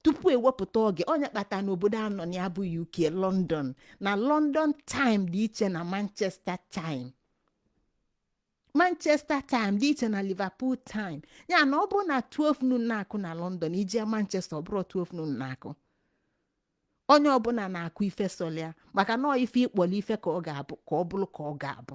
tupu ewepụta oge? Onye kpata n'obodo a nọ na ya bụ UK, London, na London time dị iche na Manchester time, Manchester time dị iche na Liverpool time. Ya na ọ bụrụ na 12 noon na-akụ na London, ije Manchester, ọ bụrụ 12 noon na-akụ. Onye ọbụla na-akụ ife sọlịa, maka na ọ ife ịkpọrọ ife ka ọ ga-abụ, ka ọ bụrụ ka ọ ga-abụ.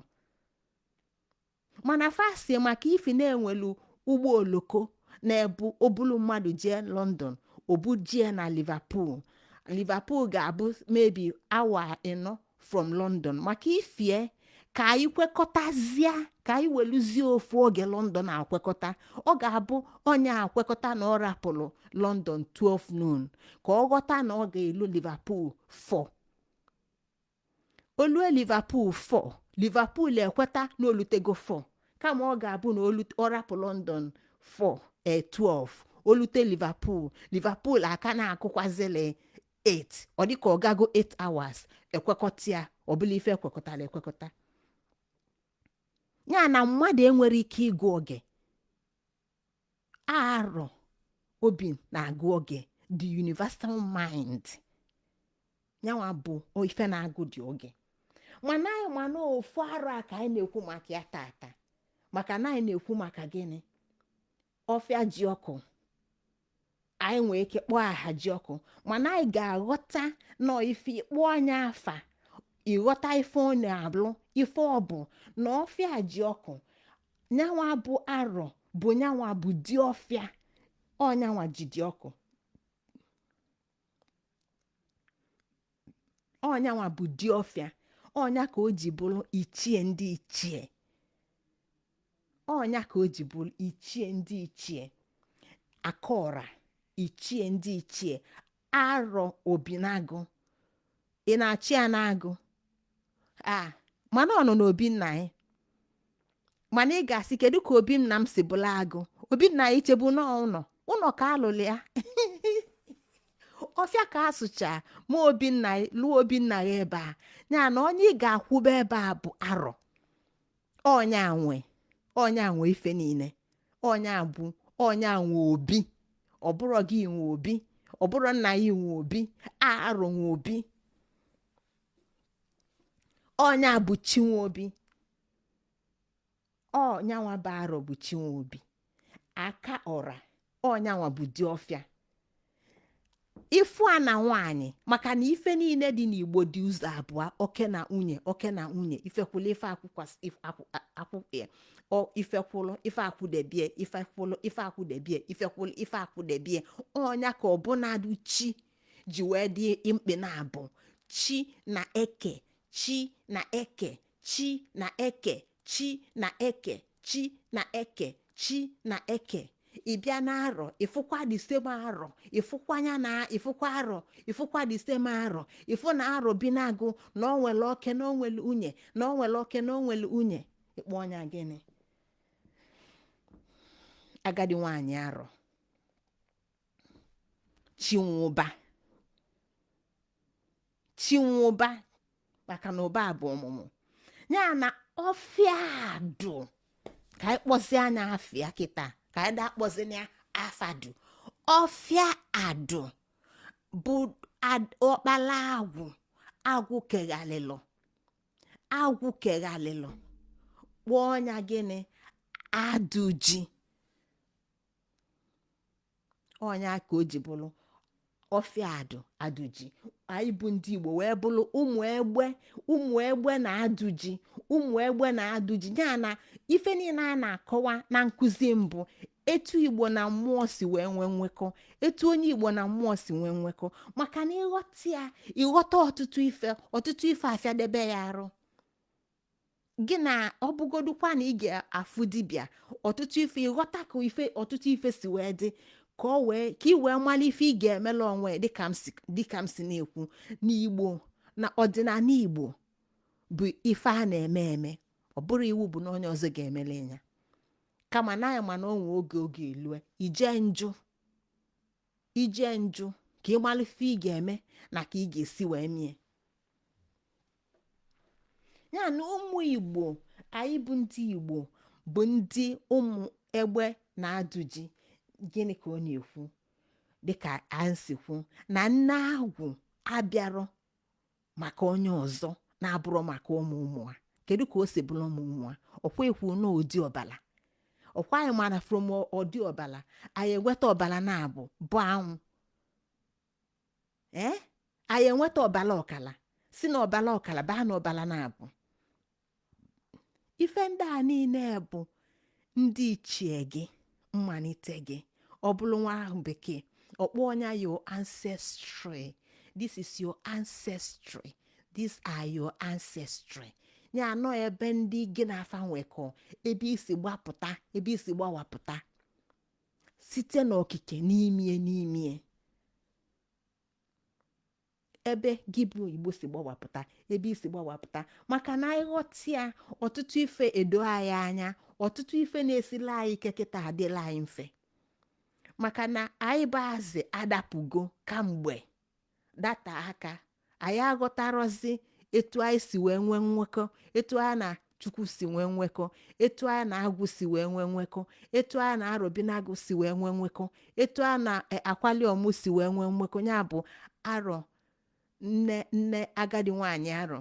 Mana fasi maka ifi na-enwelu ụgbọ oloko na-ebu obulu mmadụ jee London, obu jee na Liverpool. Liverpool ga-abụ maybe awa 4 from London. Maka ifie ka anyị kwekọtazie, ka anyị weluzie ofu oge London akwekọta, ọ ga-abụ onye akwekọta na ọ rapụrụ London 12 noon, ka ọ ghọta na ọ ga-elu Liverpool 4. Olue Liverpool 4, Liverpool ekweta na olutego 4, kama ọ ga-abụ na ọ rapụ London 4 e 12. Olute Liverpool, Liverpool aka na-akụkwazili 8, ọ dịka ọ gago 8 hours. Ekwekọta ya, ọbụla ife ekwekọtara ekwekọta ya na mmadụ enwere ike ịgụ oge. Arọ obi na-agụ oge, the universal mind, nyanwa bụ ife na-agụ dị oge. Mana anyị ma na ofu arọ a ka anyị na-ekwu maka ya tata, maka na anyị na-ekwu maka gịnị? Ọfịa ji ọkụ. Anyị nwee ike kpọọ aha ji ọkụ, mana anyị ga-aghọta nọ ife ịkpọ anya afa, ịghọta ife ọ na-alụ, ife ọ bụ na ọfịa ji ọkụ. Nyanwa bụ arọ, bụ nyanwa bụ di ọfịa, ọnyanwa ji dị ọkụ, ọnyanwa bụ di ọfịa, ọnya ka o ji bụrụ ichie ndị ichie, ọnya ka o ji bụrụ ichie ndị ichie, akọra ichie ndị ichie, arọ obinagụ. Ị na-achị ya n'agụ a, mana ọ nọ n'obi nna anyị. Mana ị ga-asị, kedu ka obi nna m si bụla agụ? Obi nna anyị chebu n'ụlọ ụlọ ka alụlụ ya, ọfịa ka asụcha ma obi nna ya lụọ obi nna ya ebe a. Ya na onye ị ga-akwụba ebe a bụ arọ. Ọnya nwe, ọnya nwe ife niile, ọnya bụ ọnya nwe obi. Ọ bụrụ gị nwe obi, ọ bụrụ nna ya nwe obi, arọ nwe obi, ọnya bụ chi nwe obi. Ọnyanwa bụ arọ bụ chi nwe obi, aka ọra ọnyanwa bụ di ọfịa. Ifu a na nwaanyị, maka na ife niile dị n'Igbo dị ụzọ abụọ: oke na nwunye, oke na nwunye. Ifekwulu ife akwụkwasị ọ ifekwulu ife akwụdebie, ifekwulu ife akwụdebie, ifekwulu ife akwụdebie. Ọnya ka ọbụnadụ chi ji wee dị mkpe na abụ chi na eke, chi na eke, chi na eke, chi na eke, chi na eke, chi na eke. Ị bịa n'arọ, ịfụkwa the same arọ, ịfụkwa ya na ịfụkwa arọ, ịfụkwa the same arọ, ịfụ na arọ bi na-agụ na ọ nwere oke na ọ nwere nwunye, na ọ nwere oke na ọ nwere nwunye. Ịkpọ ọnya gịnị? Agadi nwaanyị arọ, chinwụba, chinwụba, maka na ụba bụ ọmụmụ ya na ọfịa adụ. Ka anyị kpọzie anya afịa kịta, ka anyị daa kpọzie ya afadụ. Ọfịa adụ bụ ọkpala agwụ, agwụ keghalịlụ, agwụ keghalịlụ. Kpọọ ọnya gịnị? Adụji. Ọnya ka o ji bụrụ ọfịa adụ, adụji. Anyị bụ ndị Igbo wee bụrụ ụmụ egbe, ụmụ egbe na adụji, ụmụ egbe na adụji. Ya na ife niile a na-akọwa na nkụzi mbụ, etu Igbo na mmụọ si wee nwee nwekọ, etu onye Igbo na mmụọ si nwee nwekọ, maka na ịghọta ya, ịghọta ọtụtụ ife, ọtụtụ ife afịadebe ya arụ gị na ọ bụgodukwa na ị ga-afụ dibịa, ọtụtụ ife ịghọta ka ife ọtụtụ ife si wee dị, ka ọ wee ka ị wee mara ife ị ga-emela onwe. Dịka m si na-ekwu n'Igbo na ọdịnala Igbo bụ ife a na-eme eme, ọ bụrụ iwu bụ na onye ọzọ ga-emele ya, kama na anyị ma na onwe oge oge elue ije njụ, ije njụ ka ị mara ife ị ga-eme na ka ị ga-esi wee mie ya. Na ụmụ Igbo, anyị bụ ndị Igbo, bụ ndị ụmụ egbe na-adụji. Gịnị ka ọ na-ekwu? Dịka anyị si kwu na nne agwụ abịarọ maka onye ọzọ na-abụrọ maka ụmụ ụmụ ha. Kedu ka o si bụrụ ụmụ ụmụ ha? Ọkwa ekwu na ụdị ọbala, ọkwa anyị mara from ọdị ọbala anyị enweta ọbala na-abụ bụ anwụ, ee, anyị enweta ọbala ọkala, si na ọbala ọkala baa na ọbala na-abụ. Ife ndị a niile bụ ndị ichie gị, mmalite gị. Ọ bụrụ nwa ahụ bekee ọkpọ ọnya, your ancestry. This is your ancestry, these are your ancestry. Ya anọ ebe ndị gị na-afa nwekọ, ebe isi gbapụta, ebe isi gbawapụta site n'okike n'imie n'imie, ebe gị bụ Igbo si gbawapụta, ebe isi gbawapụta. Maka na ịghọta ya, ọtụtụ ife edo anyị anya, ọtụtụ ife na-esila anyị ike kịta adịla anyị mfe. Maka na anyị bụ azị adapụgo kamgbe data aka. Anyị aghọtarọzi etu anyị si wee nwee nwekọ, etu anyị na Chukwu si nwee nwekọ, etu anyị na agwụ si wee nwee nwekọ, etu anyị na Arọbinagụ si wee nwee nwekọ, etu anyị na akwali ọmụ si wee nwee nwekọ, ya bụ arọ nne nne agadi nwaanyị arọ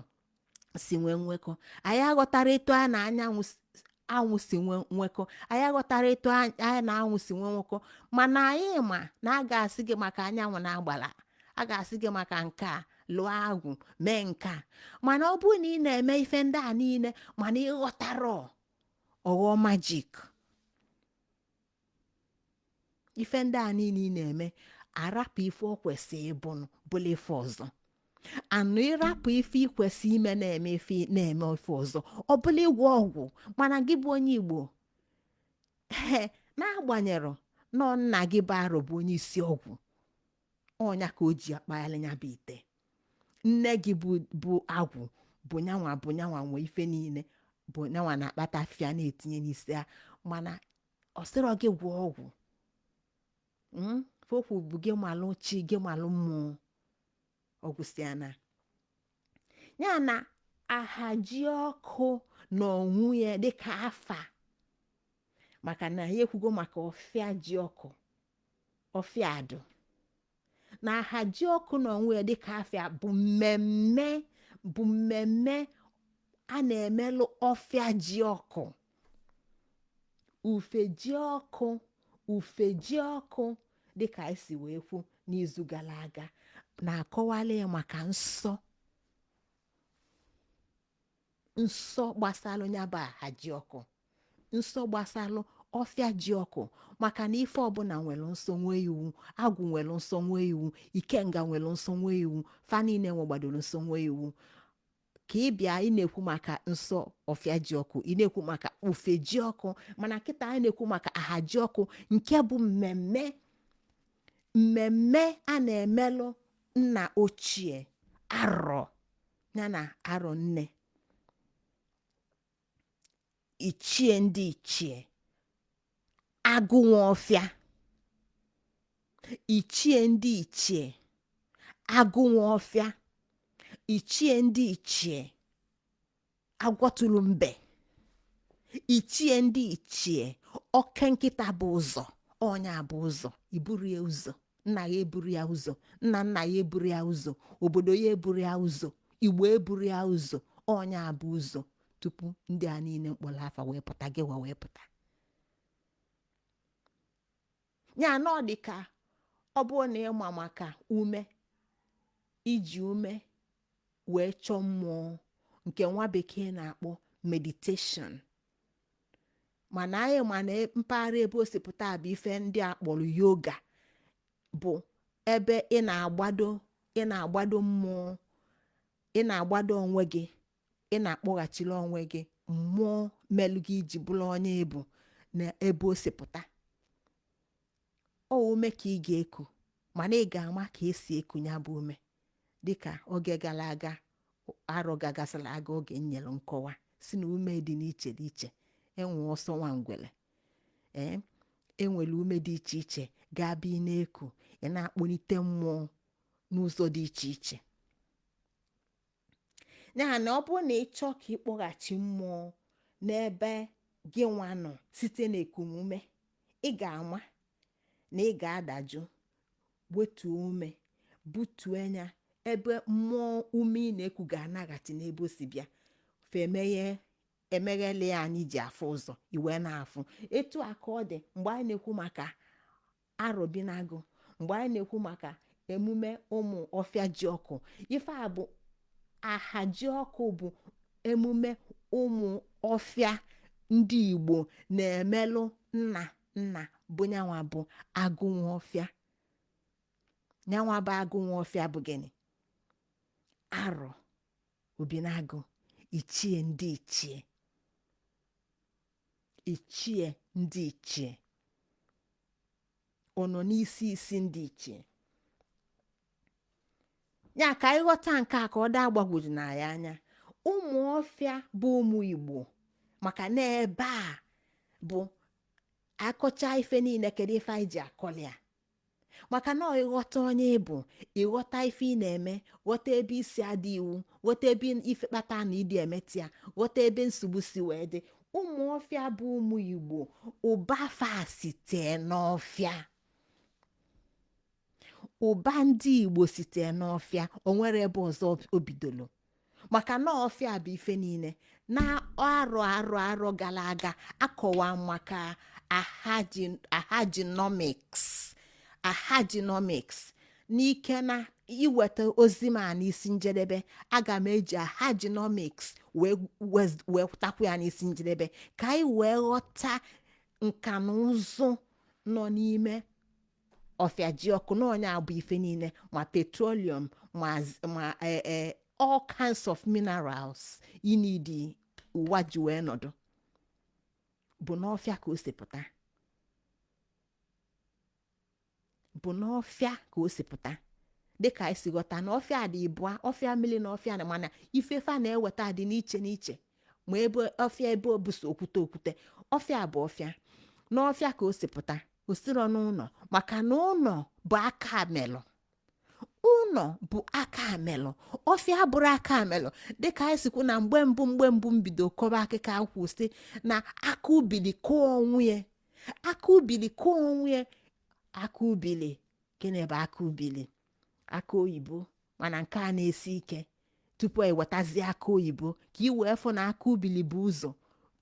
si nwee nwekọ. Anyị aghọtara etu anyị na anyanwụ anwụ si nwee nwekọ. Anyị aghọtara etu anyị na anwụ si nwee nwekọ, mana anyị ma na a ga-asị gị maka anyanwụ na agbala, a ga-asị gị maka nke a, lụọ agwụ, mee nke a. Mana ọ bụrụ na ị na-eme ife ndị a niile mana ị ghọtara, ọghọ magic ife ndị a niile ị na-eme, arapụ ife ọ kwesị ịbụnụ bụla ife ọzọ. Anụ ịrapụ ife ikwesị ime na-eme ife na-eme ife ọzọ, ọ bụla ịgwọ ọgwụ. Mana gị bụ onye Igbo, ee, n'agbanyerọ nọ nna gị bụ arọ bụ onye isi ọgwụ, ọnya ka o ji akpaghalị ya bụ ite. Nne gị bụ agwụ, bụ nyanwa, bụ nyanwa nwe ife niile, bụ nyanwa na-akpata afịa na-etinye n'isi ya. Mana ọ sịrọ gị gwọọ ọgwụ. Fokwu bụ gị malụ chi gị, malụ mmụọ, ọgwụsịana ya na ahaji ọkụ na onwu ya dịka afa. Maka na ya ekwugo maka ọfịa ji ọkụ, ọfịa adụ na ahaji ọkụ na onwe ya dịka afịa bụ mmemme, bụ mmemme a na-emelụ ọfịa ji ọkụ, ufe ji ọkụ. Ufe ji ọkụ, dịka anyị si wee kwu n'izu gara aga, na-akọwala ya maka nsọ, nsọ gbasalụ ya bụ ahaji ọkụ, nsọ gbasalụ ọfịa ji ọkụ. Maka na ife ọbụla nwere nsọ, nwee iwu. Agwụ nwere nsọ, nwee iwu. Ikenga nwere nsọ, nwee iwu. Fa niile nwegbadoro nsọ, nwee iwu. Ka ị bịa, ị na-ekwu maka nsọ ọfịa ji ọkụ, ị na-ekwu maka ufe ji ọkụ, mana kịta anyị na-ekwu maka ahaji ọkụ, nke bụ mmemme, mmemme a na-emelụ nna ochie arọ ya na arọ nne, ichie ndị ichie, agụ nwa ọfịa, ichie ndị ichie, agụ nwa ọfịa, ichie ndị ichie, agwọtụrụ mbe, ichie ndị ichie, oke nkịta bụ ụzọ, ọnya bụ ụzọ. Iburu ya ụzọ, nna ya eburu ya ụzọ, nna nna ya eburu ya ụzọ, obodo ya eburu ya ụzọ, Igbo eburu ya ụzọ, ọnya bụ ụzọ tupu ndị a niile mkpọrọ afa wee pụta, gị wa wee pụta. Ya na ọ dị ka ọ bụrụ na ịma maka ume, iji ume wee chọọ mmụọ, nke nwa bekee na-akpọ meditation. Mana anyị ma na mpaghara ebe o si pụta bụ ife ndị a kpọrọ yoga, bụ ebe ị na-agbado, ị na-agbado mmụọ, ị na-agbado onwe gị, ị na-akpọghachiri onwe gị mmụọ melụ gị iji bụrụ onye ịbụ na ebe o si pụta. Ọ ume ka ị ga-eku, mana ị ga-ama ka esi eku ya bụ ume, dịka oge gara aga, arọ gagasịrị aga, oge m nyere nkọwa si na ume dị n'iche n'iche. Enwe ọsọ nwa ngwele, ee, enwere ume dị iche iche ga-abịa, ị na-eku, ị na-akpọlite mmụọ n'ụzọ dị iche iche. Ya na ọ bụrụ na ị chọọ ka ịkpọghachi mmụọ n'ebe gị nwa nọ site n'ekumume, ị ga-ama na ị ga-adajụ, wetuo ume, butuo anya ebe mmụọ ume ị na-eku ga-anaghachi n'ebe o si bịa. Femeghe emeghele ya anyị ji afụ ụzọ, iwe na-afụ. Etu a ka ọ dị mgbe anyị na-ekwu maka Arọbinagụ, mgbe anyị na-ekwu maka emume ụmụ ọfịa ji ọkụ. Ife a bụ ahaji ọkụ, bụ emume ụmụ ọfịa ndị Igbo na-emelụ nna nna bụ nyanwa bụ agụ nwa ọfịa. Nyanwa bụ agụ nwa ọfịa bụ gịnị? Arọ Obinagụ, ichie ndị ichie, ichie ndị ichie, ọ nọ n'isi isi ndị ichie. Ya ka anyị ghọta nke a ka ọ daa gbagwoju na ya anya. Ụmụ ọfịa bụ ụmụ Igbo, maka na ebe a bụ Akọcha ife niile, kedu ife anyị ji akọli ya? Maka na ịghọta onye ịbụ, ịghọta ife ị na-eme, ghọta ebe isi adị iwu, ghọta ebe ife kpata na ịdị emeti ya, ghọta ebe nsogbu si wee dị. Ụmụ ọfịa bụ ụmụ Igbo, ụba fa site n'ọfịa. Ụba ndị Igbo site n'ọfịa. O nwere ebe ọzọ o bidolo, maka na ọfịa bụ ife niile. Na arọ arọ arọ gara aga, akọwa maka ahajinomics. Ahajinomics n'ike na iweta ozi m a n'isi njedebe, aga m eji ahajinomics wee takwu ya n'isi njedebe, ka anyị wee ghọta nka na ụzụ nọ n'ime ọfịa ji ọkụ na onye abụ ife niile, ma petroleum, ma all kinds of minerals inidi ụwa ji wee nọdụ bụ n'ọfịa ka o si pụta, bụ n'ọfịa ka o si pụta. Dịka anyị si ghọta na ọfịa dị ịbụa, ọfịa mmiri na ọfịa na, mana ife fa na-eweta dị n'iche n'iche. Ma ebe ọfịa ebe obuso okwute okwute, ọfịa bụ ọfịa. N'ọfịa ka o si pụta, o siro n'ụlọ, maka na ụlọ bụ aka amelụ. Ụlọ bụ aka amelụ, ọfịa bụrụ aka amelụ. Dịka anyị sikwu na mgbe mbụ, mgbe mbụ m bido kọba akịka akwụ, si na aka ubili kụọ onwe ya, aka ubili kụọ onwe ya. Aka ubili, gịnị bụ aka ubili? Aka oyibo, mana nke a na-esi ike tupu ewetazie aka oyibo, ka ị wee fụ na aka ubili bụ ụzọ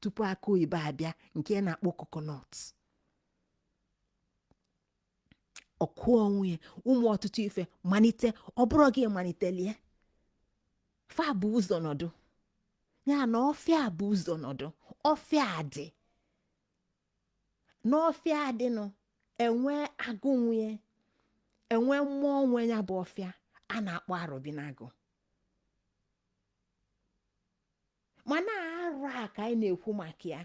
tupu aka oyibo abịa, nke na-akpọ coconut. Ọkụ onwe ya, ụmụ ọtụtụ ife malite. Ọ bụrụ gị malitelie, fa bụ ụzọ nọdụ ya na ọfịa bụ ụzọ nọdụ. Ọfịa dị n'ọfịa dịnụ, enwe agụ nwunye, enwe mmụọ nwe ya bụ ọfịa a na-akpọ arọbinagụ. Mana arọ a ka anyị na-ekwu maka ya,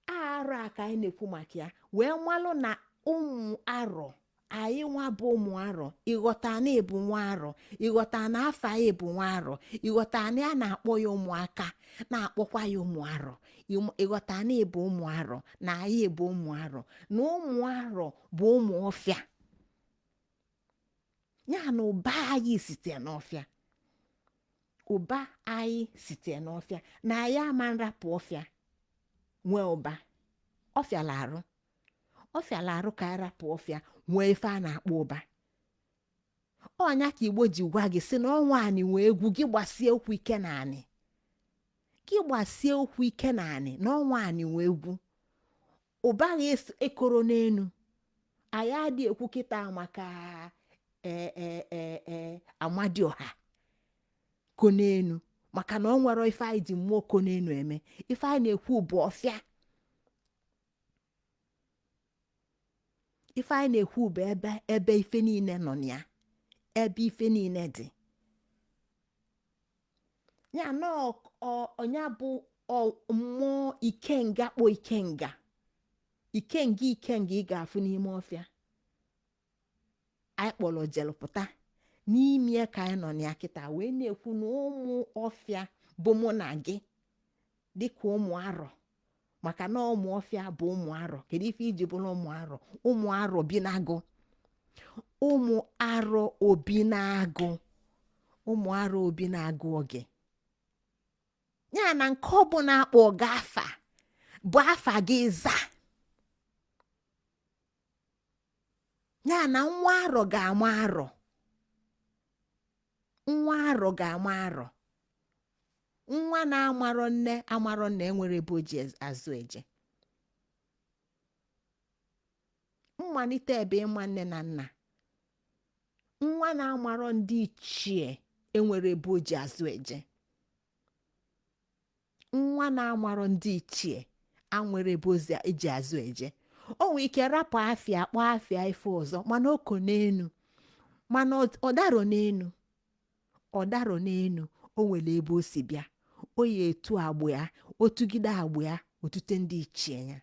arọ a ka anyị na-ekwu maka ya, wee malụ na ụmụ arọ anyị nwa bụ ụmụ arọ. Ịghọta na ịbụ nwa arọ, ịghọta na afa ya bụ nwa arọ, ịghọta na a na-akpọ ya ụmụaka, na-akpọkwa ya ụmụ arọ, ịghọta na ịbụ ụmụ arọ, na anyị bụ ụmụ arọ, na ụmụ arọ bụ ụmụ ọfịa. Ya na ụba anyị site n'ọfịa, ụba anyị site n'ọfịa, na anyị ama nrapụ ọfịa nwee ụba. Ọfịa larụ, ọfịa larụ ka anyị rapụ ọfịa nwee ife a na-akpọ ụba. Ọnya ka Igbo ji gwa gị sị na ọnwa anị nwee egwu gị, gbasie ụkwụ ike na anị gị, gbasie ụkwụ ike na anị, na ọnwa anị nwee egwu. Ụba gị ekoro n'enu. Anyị adị ekwu kịta maka Amadioha ko n'enu, maka na ọ nwere ife anyị ji mmụọ ko n'enu eme. Ife anyị na-ekwu bụ ọfịa. Ife anyị na-ekwu bụ ebe ebe ife niile nọ na ya, ebe ife niile dị ya na ọnya bụ mmụọ ikenga kpọ ikenga, ikenga, ikenga ị ga-afụ n'ime ọfịa anyị kpọrọ jelụpụta n'ime ya ka anyị nọ na ya kịta, wee na-ekwu na ụmụ ọfịa bụ mụ na gị dịka ụmụ arọ, maka na ụmụ ọfịa bụ ụmụ arọ. Kedu ife iji bụrụ ụmụ arọ? Ụmụ arọ bi n'agụ, ụmụ arọ obi na-agụ, ụmụ arọ obi na-agụ oge ya na nke ọbụla akpọ gị afa bụ afa gị za ya na nwa arọ ga-ama arọ, nwa arọ ga-ama arọ. Nwa na-amarọ nne amarọ nna enwere ebe o ji azụ eje. Mmalite ebe ịma nne na nna, nwa na-amarọ ndị ichie enwere ebe o ji azụ eje. Nwa na-amarọ ndị ichie anwere ebe ozi eji azụ eje. O nwere ike rapụ afịa, kpọọ afịa ife ọzọ, mana o ko n'enu, mana ọ darọ n'enu, ọ darọ n'enu. O nwere ebe o si bịa. O ya etu agbụ ya, o tugide agbụ ya, otute ndị ichie ya.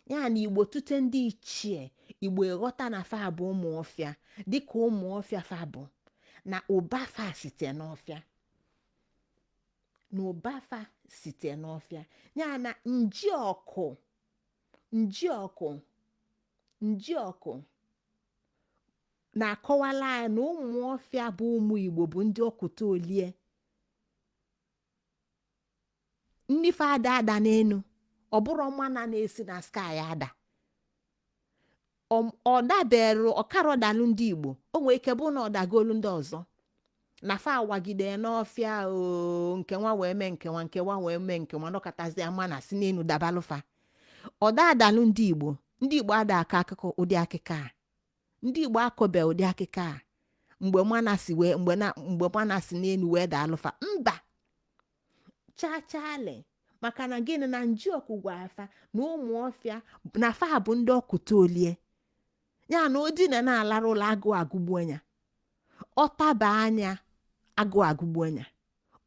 Ya na Igbo tute ndị ichie, Igbo ịghọta na fa bụ ụmụ ọfịa. Dịka ụmụ ọfịa fa bụ, na ụba fa site n'ọfịa, na ụba fa Site n'ọfịa ya na njiọkụ, njiọkụ, njiọkụ na-akọwala anyị na ụmụ ọfịa bụ ụmụ Igbo bụ ndị ọkụta olie. Nni fa ada ada n'elu. Ọ bụrụ mana na-esi na sky ada, ọ dabere ọkara ọdalụ ndị Igbo. O nwere ike bụ na ọ dagolu ndị ọzọ na fa awagide n'ọfịa o nke nwa wee mee nke nwa, nke nwa wee mee nke nwa, nọkọtazie mana si n'elu dabalụfa. Ọ da adalụ ndị Igbo. Ndị Igbo ada akọ akụkọ ụdị akụkọ a. Ndị Igbo akọbe ụdị akụkọ a mgbe mana si wee mgbe na mgbe mana si n'elu wee daalụfa. Mba, chachali. Maka na gịnị? Na njiọkụ gwa afa na ụmụ ọfịa na fa bụ ndị ọkụta olie ya, na odina na-alara ụlọ, agụụ agụgbuo ya. Ọ taba anya, agụụ agụgbuo ya.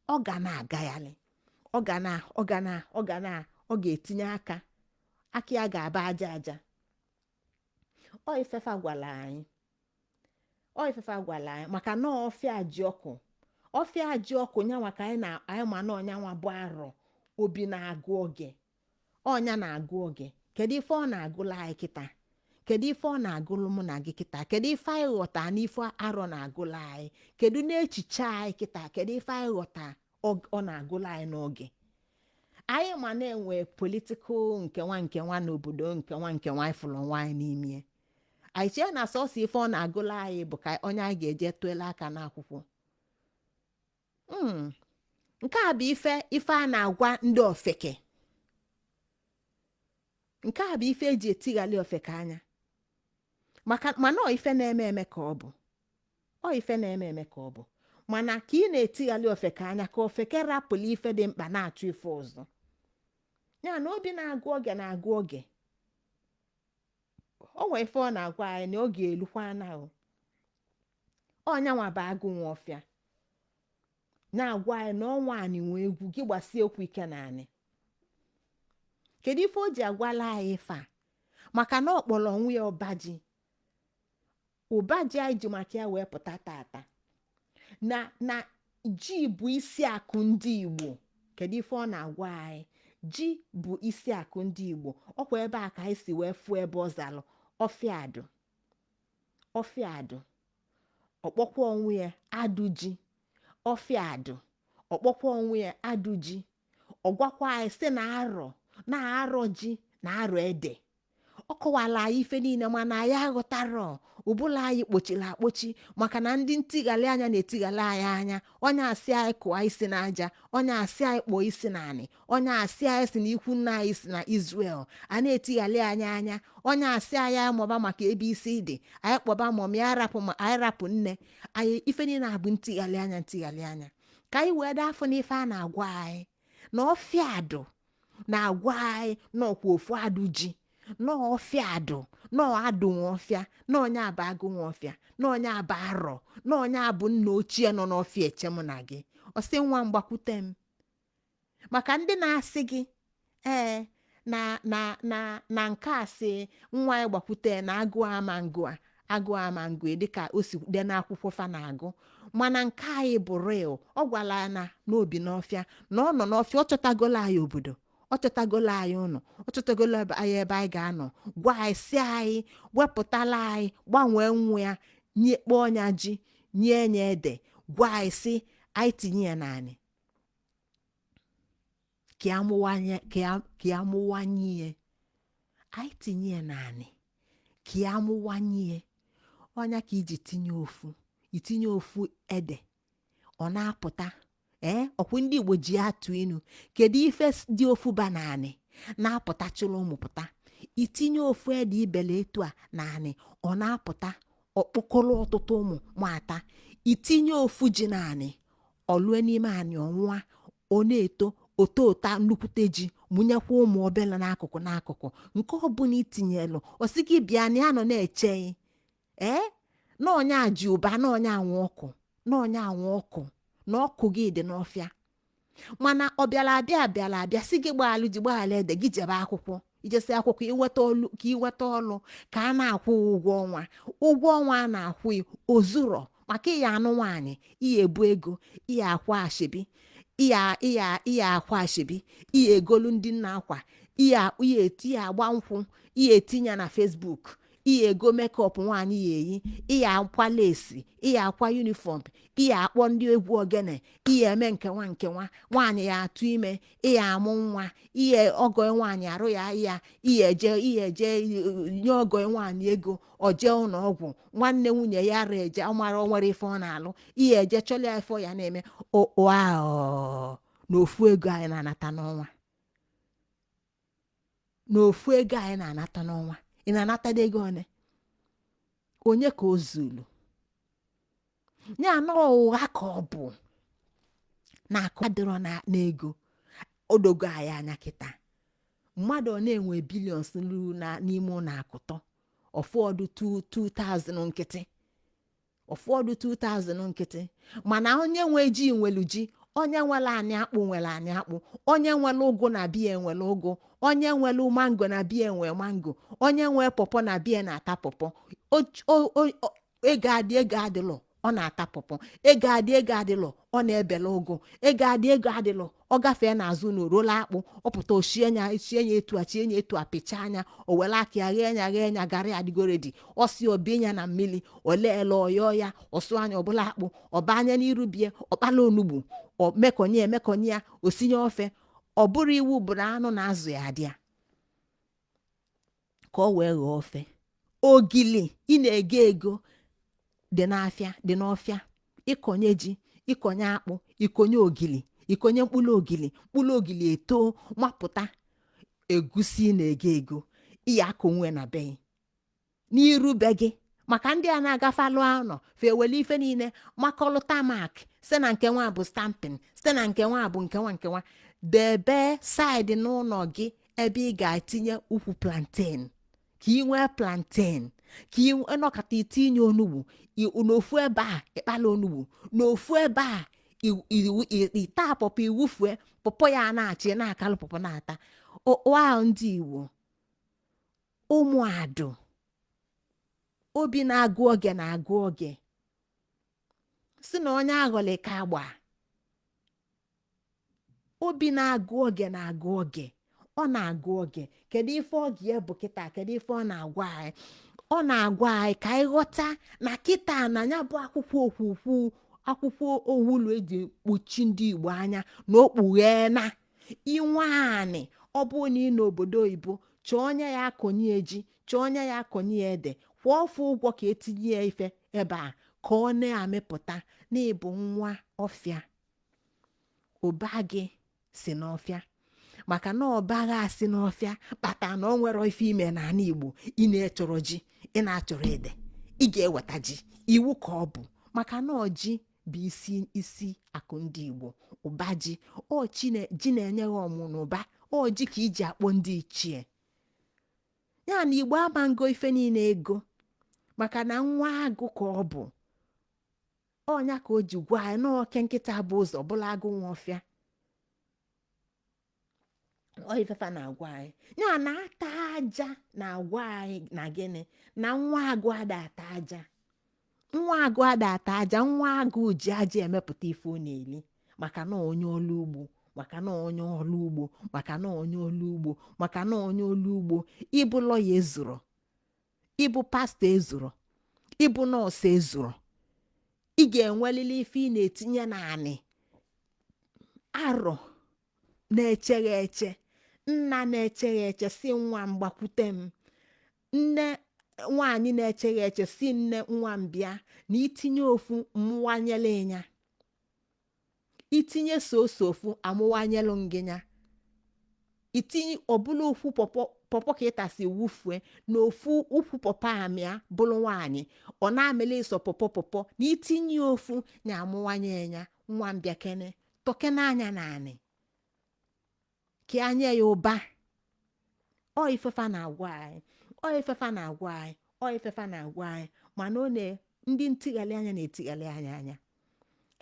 Ọ ga na-agagharị, ọ ga na ọ ga na ọ ga na ọ ga-etinye aka, aka ya ga-aba aja aja. Ọ ife fa gwara anyị, ọ ife fa gwara anyị, maka na ọfịa ji ọkụ, ọfịa ji ọkụ nyanwa ka anyị na anyị ma na ọnyanwa bụ arọ obi na-agụ oge. Ọnya na-agụ oge. Kedu ife ọ na-agụlụ anyị kịta? Kedu ife ọ na-agụlụ mụ na gị kịta? Kedu ife anyị ghọta n'ife arọ na-agụlụ anyị? Kedu n'echiche anyị kịta? Kedu ife anyị ghọta ọ na-agụlụ anyị n'oge anyị ma na-enwe political nkewa nkewa n'obodo, nkewa nkewa anyị fụrụ nwa anyị n'ime? Anyị chee na sọsọ ife ọ na-agụlụ anyị bụ ka onye anyị ga-eje tụele aka n'akwụkwọ. Nke a bụ ife a na-agwa ndị ofeke. Nke a bụ ife eji etighali ofeke anya, maka mana ọ ife na-eme eme ka ọ bụ, ọ ife na-eme eme ka ọ bụ. Mana ka ị na-etighali ofeke anya, ka ofeke rapụla ife dị mkpa na-achọ ife ọzọ. Ya na obi na-agụ oge na-agụ oge, o nwee ife ọ na-agwa anyị na oge elukwa anaghị. Ọnyanwa bụ agụ nwe ọfịa na-agwa anyị na ọnwa anyị nwee egwu gị gbasie okwu ike na anị. Kedu ife o ji agwala anyị ife a? Maka na ọ kpọrọ onwe ya ụba ji. Ụba ji anyị ji maka ya wee pụta tata na ji bụ isi akụ ndị Igbo. Kedu ife ọ na-agwa anyị? Ji bụ isi akụ ndị Igbo. Ọkwa ebe a ka anyị si wee fụọ ebe ọ zalụ ọfịa adụ, ọfịa adụ. Ọkpọkwa onwe ya adụ ji, ọfịa adụ. Ọkpọkwa onwe ya adụ ji. Ọ gwakwa anyị sị na arọ na arọ ji na arọ ede. Ọ kọwara anyị ife niile, mana anyị aghọtarọ. Ụbụla anyị kpochiri akpochi, maka na ndị ntighali anya na-etighali anyị anya. Onye asị anyị kụọ isi n'aja, onye asị anyị kpọọ isi n'anị, onye asị anyị si na ikwu nna anyị si na Israel. A na-etighali anyị anya. Onye asị anyị amụba maka ebe isi dị anyị, kpọba mummy, arapụ ma anyị rapụ nne anyị. Ife niile abụ ntighali anya, ntighali anya, ka anyị wee daa afọ n'ife a na-agwa anyị na ọfịa adụ na-agwa anyị na ọkwa ofu adụ ji na ọfịa adụ, na adụ nwe ọfịa, na onye abụ agụ nwe ọfịa, na onye abụ arọ, na onye abụ nna ochie nọ n'ọfịa eche mụ na gị. Ọ sị, nwa m, gbakwute m. Maka ndị na-asị gị ee na na na na nke a sị nwa ya gbakwute na agụ ama ngụ a, agụ ama ngụ, dịka o si dị n'akwụkwọ fa na-agụ. Mana nke anyị bụ real. Ọ gwara ya na n'obi n'ọfịa, na ọ nọ n'ọfịa. Ọ chọtagolo anyị obodo, ọ chọtagolo anyị ụlọ, ọ chọtagolo anyị ebe anyị ga-anọ. Gwa anyị, si anyị wepụtala anyị, gbanwee nwa ya, nye kpọọ ya ji, nye ya ede. Gwa anyị si anyị tinye ya naanị ka ya mụwanye ya. Anyị tinye ya naanị ka ya mụwanye ya. Ọnya ka iji tinye ofu, itinye ofu ede, ọ na-apụta. Ee, ọkwụ ndị Igbo ji atụ inu. Kedu ife dị ofu ba naanị na-apụtachụrụ ụmụ pụta? Itinye ofu ede ibele etu a naanị, ọ na-apụta ọkpọkọrọ ọtụtụ ụmụ nwata. Itinye ofu ji naanị, ọlue n'ime anị, ọnwụa, ọ na-eto oto ụta nnukwute ji, mụnyekwa ụmụ obele n'akụkụ n'akụkụ. Nke ọbụla itinyelụ, ọsị gị bịa na ya nọ na-eche. Ee, na onye a ji ụba, na onye anwụ ọkụ, na onye anwụ ọkụ, na ọkụ gị dị n'ọfịa. Mana ọ bịara abịa bịara abịa si gị gbaalụ ji, gbaalụ ede, gị jebe akwụkwọ. Ijesi akwụkwọ, inweta ọlụ, ka inweta ọlụ ka a na-akwụ ụgwọ ọnwa. Ụgwọ ọnwa a na-akwụ ozuro maka ịya anụ nwaanyị, iya ebu ego, iya akwa ashebi. Iya iya iya akwa ashebi, iya egolu ndị nna akwa, iya iya eti ya agba nkwụ, iya etinye na Facebook, iya ego makeup nwaanyị ya eyi, iya akwa lace, iya akwa uniform, iya akpọ ndị egwu ogene, iya eme nkewa nkewa, nwaanyị ya atụ ime, iya amụ nwa, iya ọgọ nwaanyị arụ ya, iya iya eje, iya eje nye ọgọ nwaanyị ego oje ụlọ ọgwụ, nwanne nwunye ya ara eje ọmara o nwere ife ọ na-alụ, iya eje chọla ya ife ọ ya na-eme ụa n'ofu ego anyị na-anata n'ọnwa, n'ofu ego anyị na-anata n'ọnwa. Ị na-anata ego one onye ka o zulu ya na ụgha ka ọ bụ na akụ adịrọ n'ego odogo anyị anya. Kịta mmadụ ọ na-enwe billions ruru na n'ime ụlọ akụtọ, ụfọdụ 2000 nkịtị, ụfọdụ 2000 nkịtị. Mana onye nwe ji nwelu ji, onye nwere anị akpụ nwere anị akpụ, onye nwere ụgụ na biya nwere ụgụ, onye nwere mango na biya nwe mango, onye nwe pọpọ na biya na-ata pọpọ. Ego adị, ego adịlọ, ọ na-ata pọpọ. Ego adị, ego adịlọ, ọ na-ebele ụgụ. Ego adị, ego adịlọ, ọ gafee n'azụ na orola akpụ, ọ pụta ochie nya, chie nya etu a, chie nya etu a, pịchaa anya, o were aka ya ghee nya, ghee nya, garị adịgo ready. Ọ si obie ya na mmiri oleele ọyọ ya, ọsụ anya ọbụla akpụ, ọba anya n'iru bie, ọkpala onugbu, ọ mekọnye emekọnye ya, osinye ofe. Ọ bụrụ iwu bụ na anụ na azụ ya adị ya ka ọ wee ghọọ ofe. Ogili ị na-ego ego dị n'afịa, dị n'ọfịa. Ịkọnye ji, ịkọnye akpụ, ịkọnye ogili, ịkọnye mkpụrụ ogili, mkpụrụ ogili etoo mapụta. Egusi ị na-ego ego, iya akọnwe na be n'iru be gị, maka ndị a na-agafe alụ anọ fa ewele ife niile makọlụ tarmac, site na nke nwa bụ stamping, site na nke nwa bụ nke nwa nke nwa. Debe side n'ụlọ gị ebe ị ga-etinye ukwu plantain ka ị nwee plantain, ka ị nọkọta itinye onugbu n'ofu ebe a, ịkpala onugbu n'ofu ebe a, ita pọpọ, iwufue pọpọ ya na-achị na-akalụ pọpọ na-ata ụa. Ndị Igbo, ụmụadụ obi na-agụ oge na-agụ oge si na onye aghọlị ka agba obi na-agụ oge na-agụ oge, ọ na-agụ oge. Kedu ife ọ ga bụ kịta? Kedu ife ọ na-agwa anyị? Ọ na-agwa anyị ka anyị ghọta na kịta na ya bụ akwụkwọ okwukwu, akwụkwọ owulu eji kpuchi ndị Igbo anya na o kpughee na inwe anị. Ọ bụrụ na ị n'obodo oyibo, chọọ onye ya akọnye ji, chọọ onye ya akọnye ede, kwụọ ọfụ ụgwọ ka etinye ya ife ebe a ka ọ na-amịpụta. Na ịbụ nwa ọfịa, ụba gị si n'ọfịa, maka na ọba gha si n'ọfịa kpata na ọ nwere ife ime n'ala Igbo. Ị na-echọrọ ji, ị na-achọrọ ede, ị ga-eweta ji, iwu ka ọ bụ, maka na ọji bụ isi isi akụ ndị Igbo. Ụba ji ọ ji na-enye ha ọmụ na ụba ọji ka iji akpọ ndị ichie ya na Igbo ama ngo ife niile ego, maka na nwa agụ ka ọ bụ. Ọnya ka o ji gwa anyị na oke nkịta bụ ụzọ bụla agụ nwa ọfịa. Ọ ifefa na-agwa anyị ya na-ata aja, na-agwa anyị na gịnị? Na nwa agụ ada ata aja, nwa agụ ada ata aja. Nwa agụ ji aja emepụta ife ọ na-eli, maka na onye ọlụ ugbo, maka na onye ọlụ ugbo, maka na onye ọlụ ugbo, maka na onye ọlụ ugbo. Ịbụ lọya ezuro, ịbụ pastọ ezuro, ịbụ nọọsụ ezuro. Ị ga-enwelili ife ị na-etinye n'anị. Arọ na-echeghị eche, nna na-echeghị eche si nwa m gbakwute m, nne nwaanyị na-echeghị eche si nne nwa m bịa na itinye ofu mụwanyele ya, itinye soso ofu amụwanyelụ ngịnya, itinye ọbụla ofu pọpọ, pọpọ ka ịtasị wufue na ofu ukwu pọpọ amịa bụrụ nwaanyị ọ na-amịlị ịsọ pọpọ pọpọ na itinye ofu nya amụwanye ya. Nwa m bịakene tọkene anya naanị ka anya ya ụba. Ọ ifefa na-agwa anyị, ọ ifefa na-agwa anyị, ọ ifefa na-agwa anyị. Mana ọ na ndị ntighalị anya na-etighalị anya anya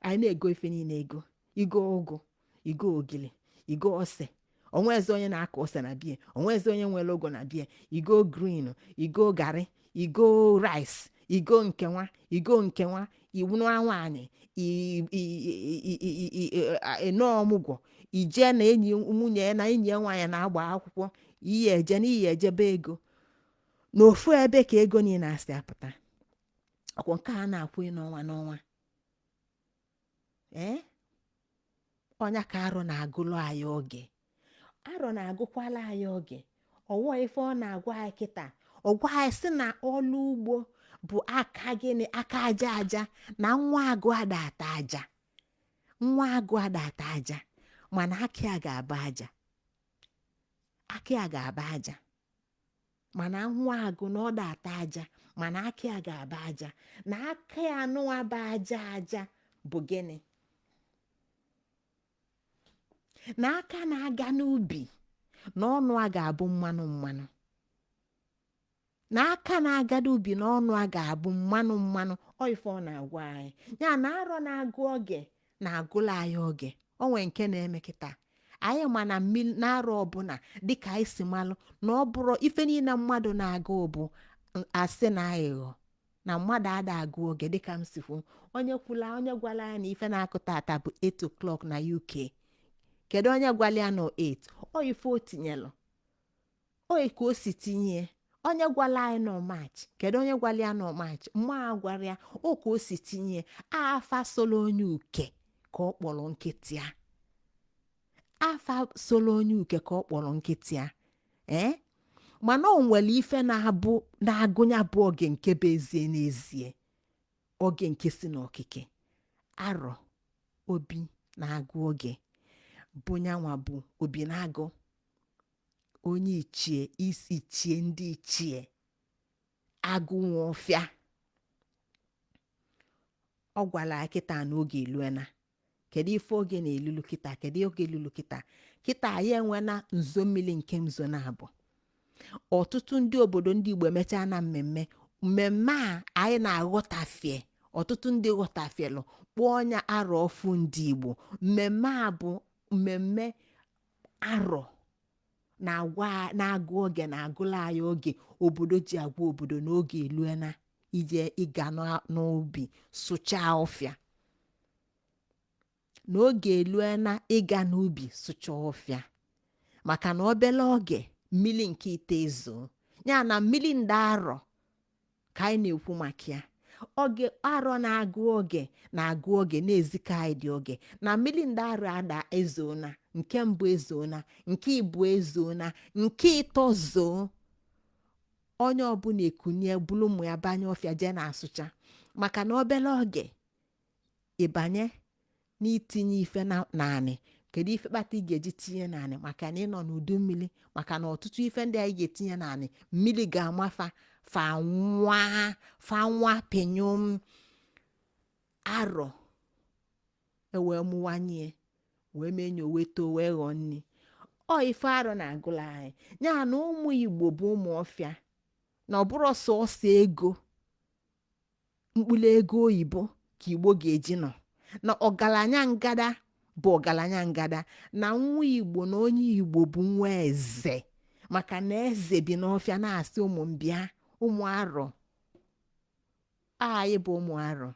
anyị na-ego ife niile ego. Igo ụgụ, igo ogili, igo ose, onwezi onye na-akọ ose na bie, onwezi onye nwere ụgụ na bie. Igo green, igo garị, igo rice, igo nkenwa, igo nkenwa. Iwu nwa nwaanyị ịnọọ ọmụgwọ, ije na enyi nwunye ya na enyi ya nwaanyị na-agba akwụkwọ, iyi eje na iyi ejebe ego n'ofu ebe ka ego niile asị apụta. Ọkwọ nke a na-akwụ n'ọnwa n'ọnwa. Ee, ọnya ka arọ na-agụlụ anyị oge. Arọ na-agụkwala anyị oge. Ọwọ ife ọ na-agwa anyị kịta, ọgwa anyị sị na ọlụ ugbo bụ aka gịnị? Aka aja aja. Na nwa agụ ada ata aja, nwa agụ ada ata aja, mana akị a ga-aba aja, akị a ga-aba aja. Mana nwa agụ na ọ da ata aja, mana akị a ga-aba aja. Na akị anụwa ba aja aja bụ gịnị? Na aka na-aga n'ubi na ọnụ a ga-abụ mmanụ mmanụ. Na aka na-aga n'ubi na ọnụ a ga-abụ mmanụ mmanụ. Ọ ife ọ na-agwa anyị ya na arọ na-agụ oge na-agụla anyị oge. O nwee nke na-eme kịta anyị ma na mmiri na-arọ ọbụla, dịka anyị si malụ na ọ bụrụ ife niile mmadụ na-agụ bụ asị na aghụghọ, na mmadụ ada agụ oge. Dịka m si kwu, onye kwula, onye gwara ya na ife na-akụ tata bụ 8 o'clock na UK? Kedu onye gwara ya nọ 8? Ọ ife o tinyelụ, o ka o si tinye. Onye gwara anyị nọ March? Kedu onye gwara ya nọ March? Mma gwara ya, o ka o si tinye. Afa solo onye uke ka ọ kpọrọ nkịtị ya. Afa solo onye uke ka ọ kpọrọ nkịtị ya. Ee, mana o nwere ife na-abụ na-agụnya bụ oge nke bụ ezie n'ezie, oge nke si n'okike. Arọ obi na-agụ oge bụ nyanwa bụ obi na-agụ onye ichie, isi ichie ndị ichie, agụ nwa ọfịa. Ọ gwara anyị kịta na oge eluena. Kedu ife oge na-elulu kịta? Kedu oge elulu kịta? Kịta anyị enwena nzo mmiri nke nzo na-abụ. Ọtụtụ ndị obodo ndị Igbo emechaa na mmemme mmemme a anyị na-aghọtafie. Ọtụtụ ndị ghọtafielụ kpọọ ọnya arọ ọfụ ndị Igbo. Mmemme a bụ mmemme arọ na-agwa na-agụ oge, na-agụla anyị oge. Obodo ji agwa obodo n'oge eluena ije ịga n'ubi sụchaa ọfịa, n'oge eluena ịga n'ubi sụchaa ọfịa, maka na obele oge mmiri nke ite ezo ya. Na mmiri ndị arọ ka anyị na-ekwu maka ya. Oge arọ na-agụ oge, na-agụ oge na-ezikọ anyị dị oge na mmiri ndị arọ ada ezona. Nke mbụ ezona, nke ịbụ ezona, nke ịtọ zoo. Onye ọbụla ekunie bulu ụmụ ya banye ọfịa jee na-asụcha, maka na obele oge ịbanye n'itinye ife naanị. Kedu ife kpata ị ga-eji tinye naanị? Maka na ị nọ n'udu mmiri, maka na ọtụtụ ife ndị anyị ga-etinye naanị, mmiri ga-amafa fa nwa fa nwa pinyom. Arọ ewee mụwanye wee mee nyo wee too wee ghọọ nni. Ọ ife arọ na-agụla anyị ya na ụmụ Igbo bụ ụmụ ọfịa, na ọ bụrụ sọọsọ ego mkpụrụ ego oyibo ka Igbo ga-eji nọ na ọgaranya ngada bụ ọgaranya ngada. Na nwa Igbo na onye Igbo bụ nwa eze, maka na eze bi n'ọfịa na-asị ụmụ mbịa, ụmụ arọ anyị bụ ụmụ arọ.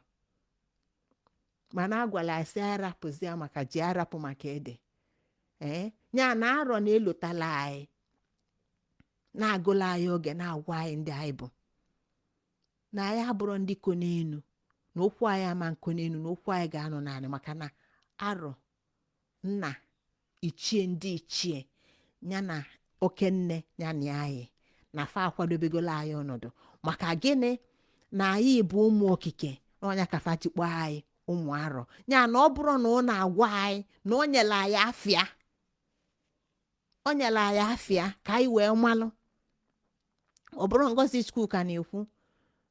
Mana agwala anyị sị arapụzi ya maka ji, arapụ maka ede. Ee, ya na arọ na-elotala anyị, na-agụla anyị oge, na-agwa anyị ndị anyị bụ, na anyị abụrụ ndị ko n'elu, na okwu anyị ama nko n'elu, na okwu anyị ga-anọ naanị, maka na arọ nna ichie ndị ichie ya na okenne ya na anyị na fa akwadobegolo anyị ọnọdụ. Maka gịnị? Na anyị bụ ụmụ okike na ọnya ka fa ji kpọọ anyị ụmụ arọ. Ya na ọ bụrụ na ọ na-agwa anyị na o nyere anyị afịa, o nyere anyị afịa ka anyị wee malụ. Ọ bụrụ Ngozi Chukwuka na-ekwu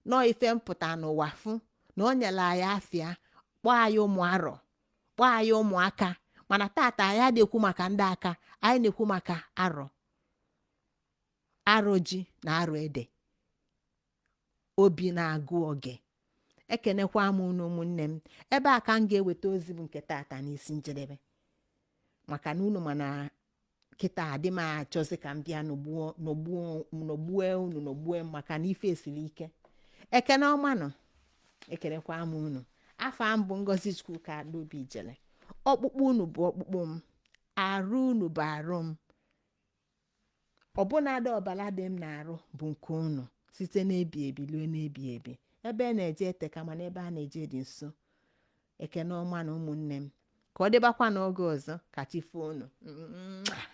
nọọ ife mpụta n'ụwa fụ na o nyere anyị afịa, kpọọ anyị ụmụ arọ, kpọọ anyị ụmụaka. Mana tata anyị adịghị ekwu maka ndị aka, anyị na-ekwu maka arọ, arọ ji na arọ ede. Obi na-agụ oge. Ekenekwa m unu ụmụnne m. Ebe a ka m ga-eweta ozi m nke tata n'isi njedebe, maka na unu mana kịta adị m achọzi ka m bịa nọgbuo unu, nọgbuo m, maka na ife esiri ike. Ekene ọma nọ, ekenekwa m unu. Afa m bụ Ngozi Chukwuka Adaobi Ijele. Ọkpụkpụ unu bụ ọkpụkpụ m, arụ unu bụ arụ m, ọbụnadị ọbala dị m na-arụ bụ nke unu, site n'ebi ebi lue n'ebi ebi. Ebe a na-eje eteka, mana ebe a na-eje dị nso. Ekene ọma na ụmụnne m, ka ọ dịbakwa n'oge ọzọ. Ka chi foo unu. Mwah.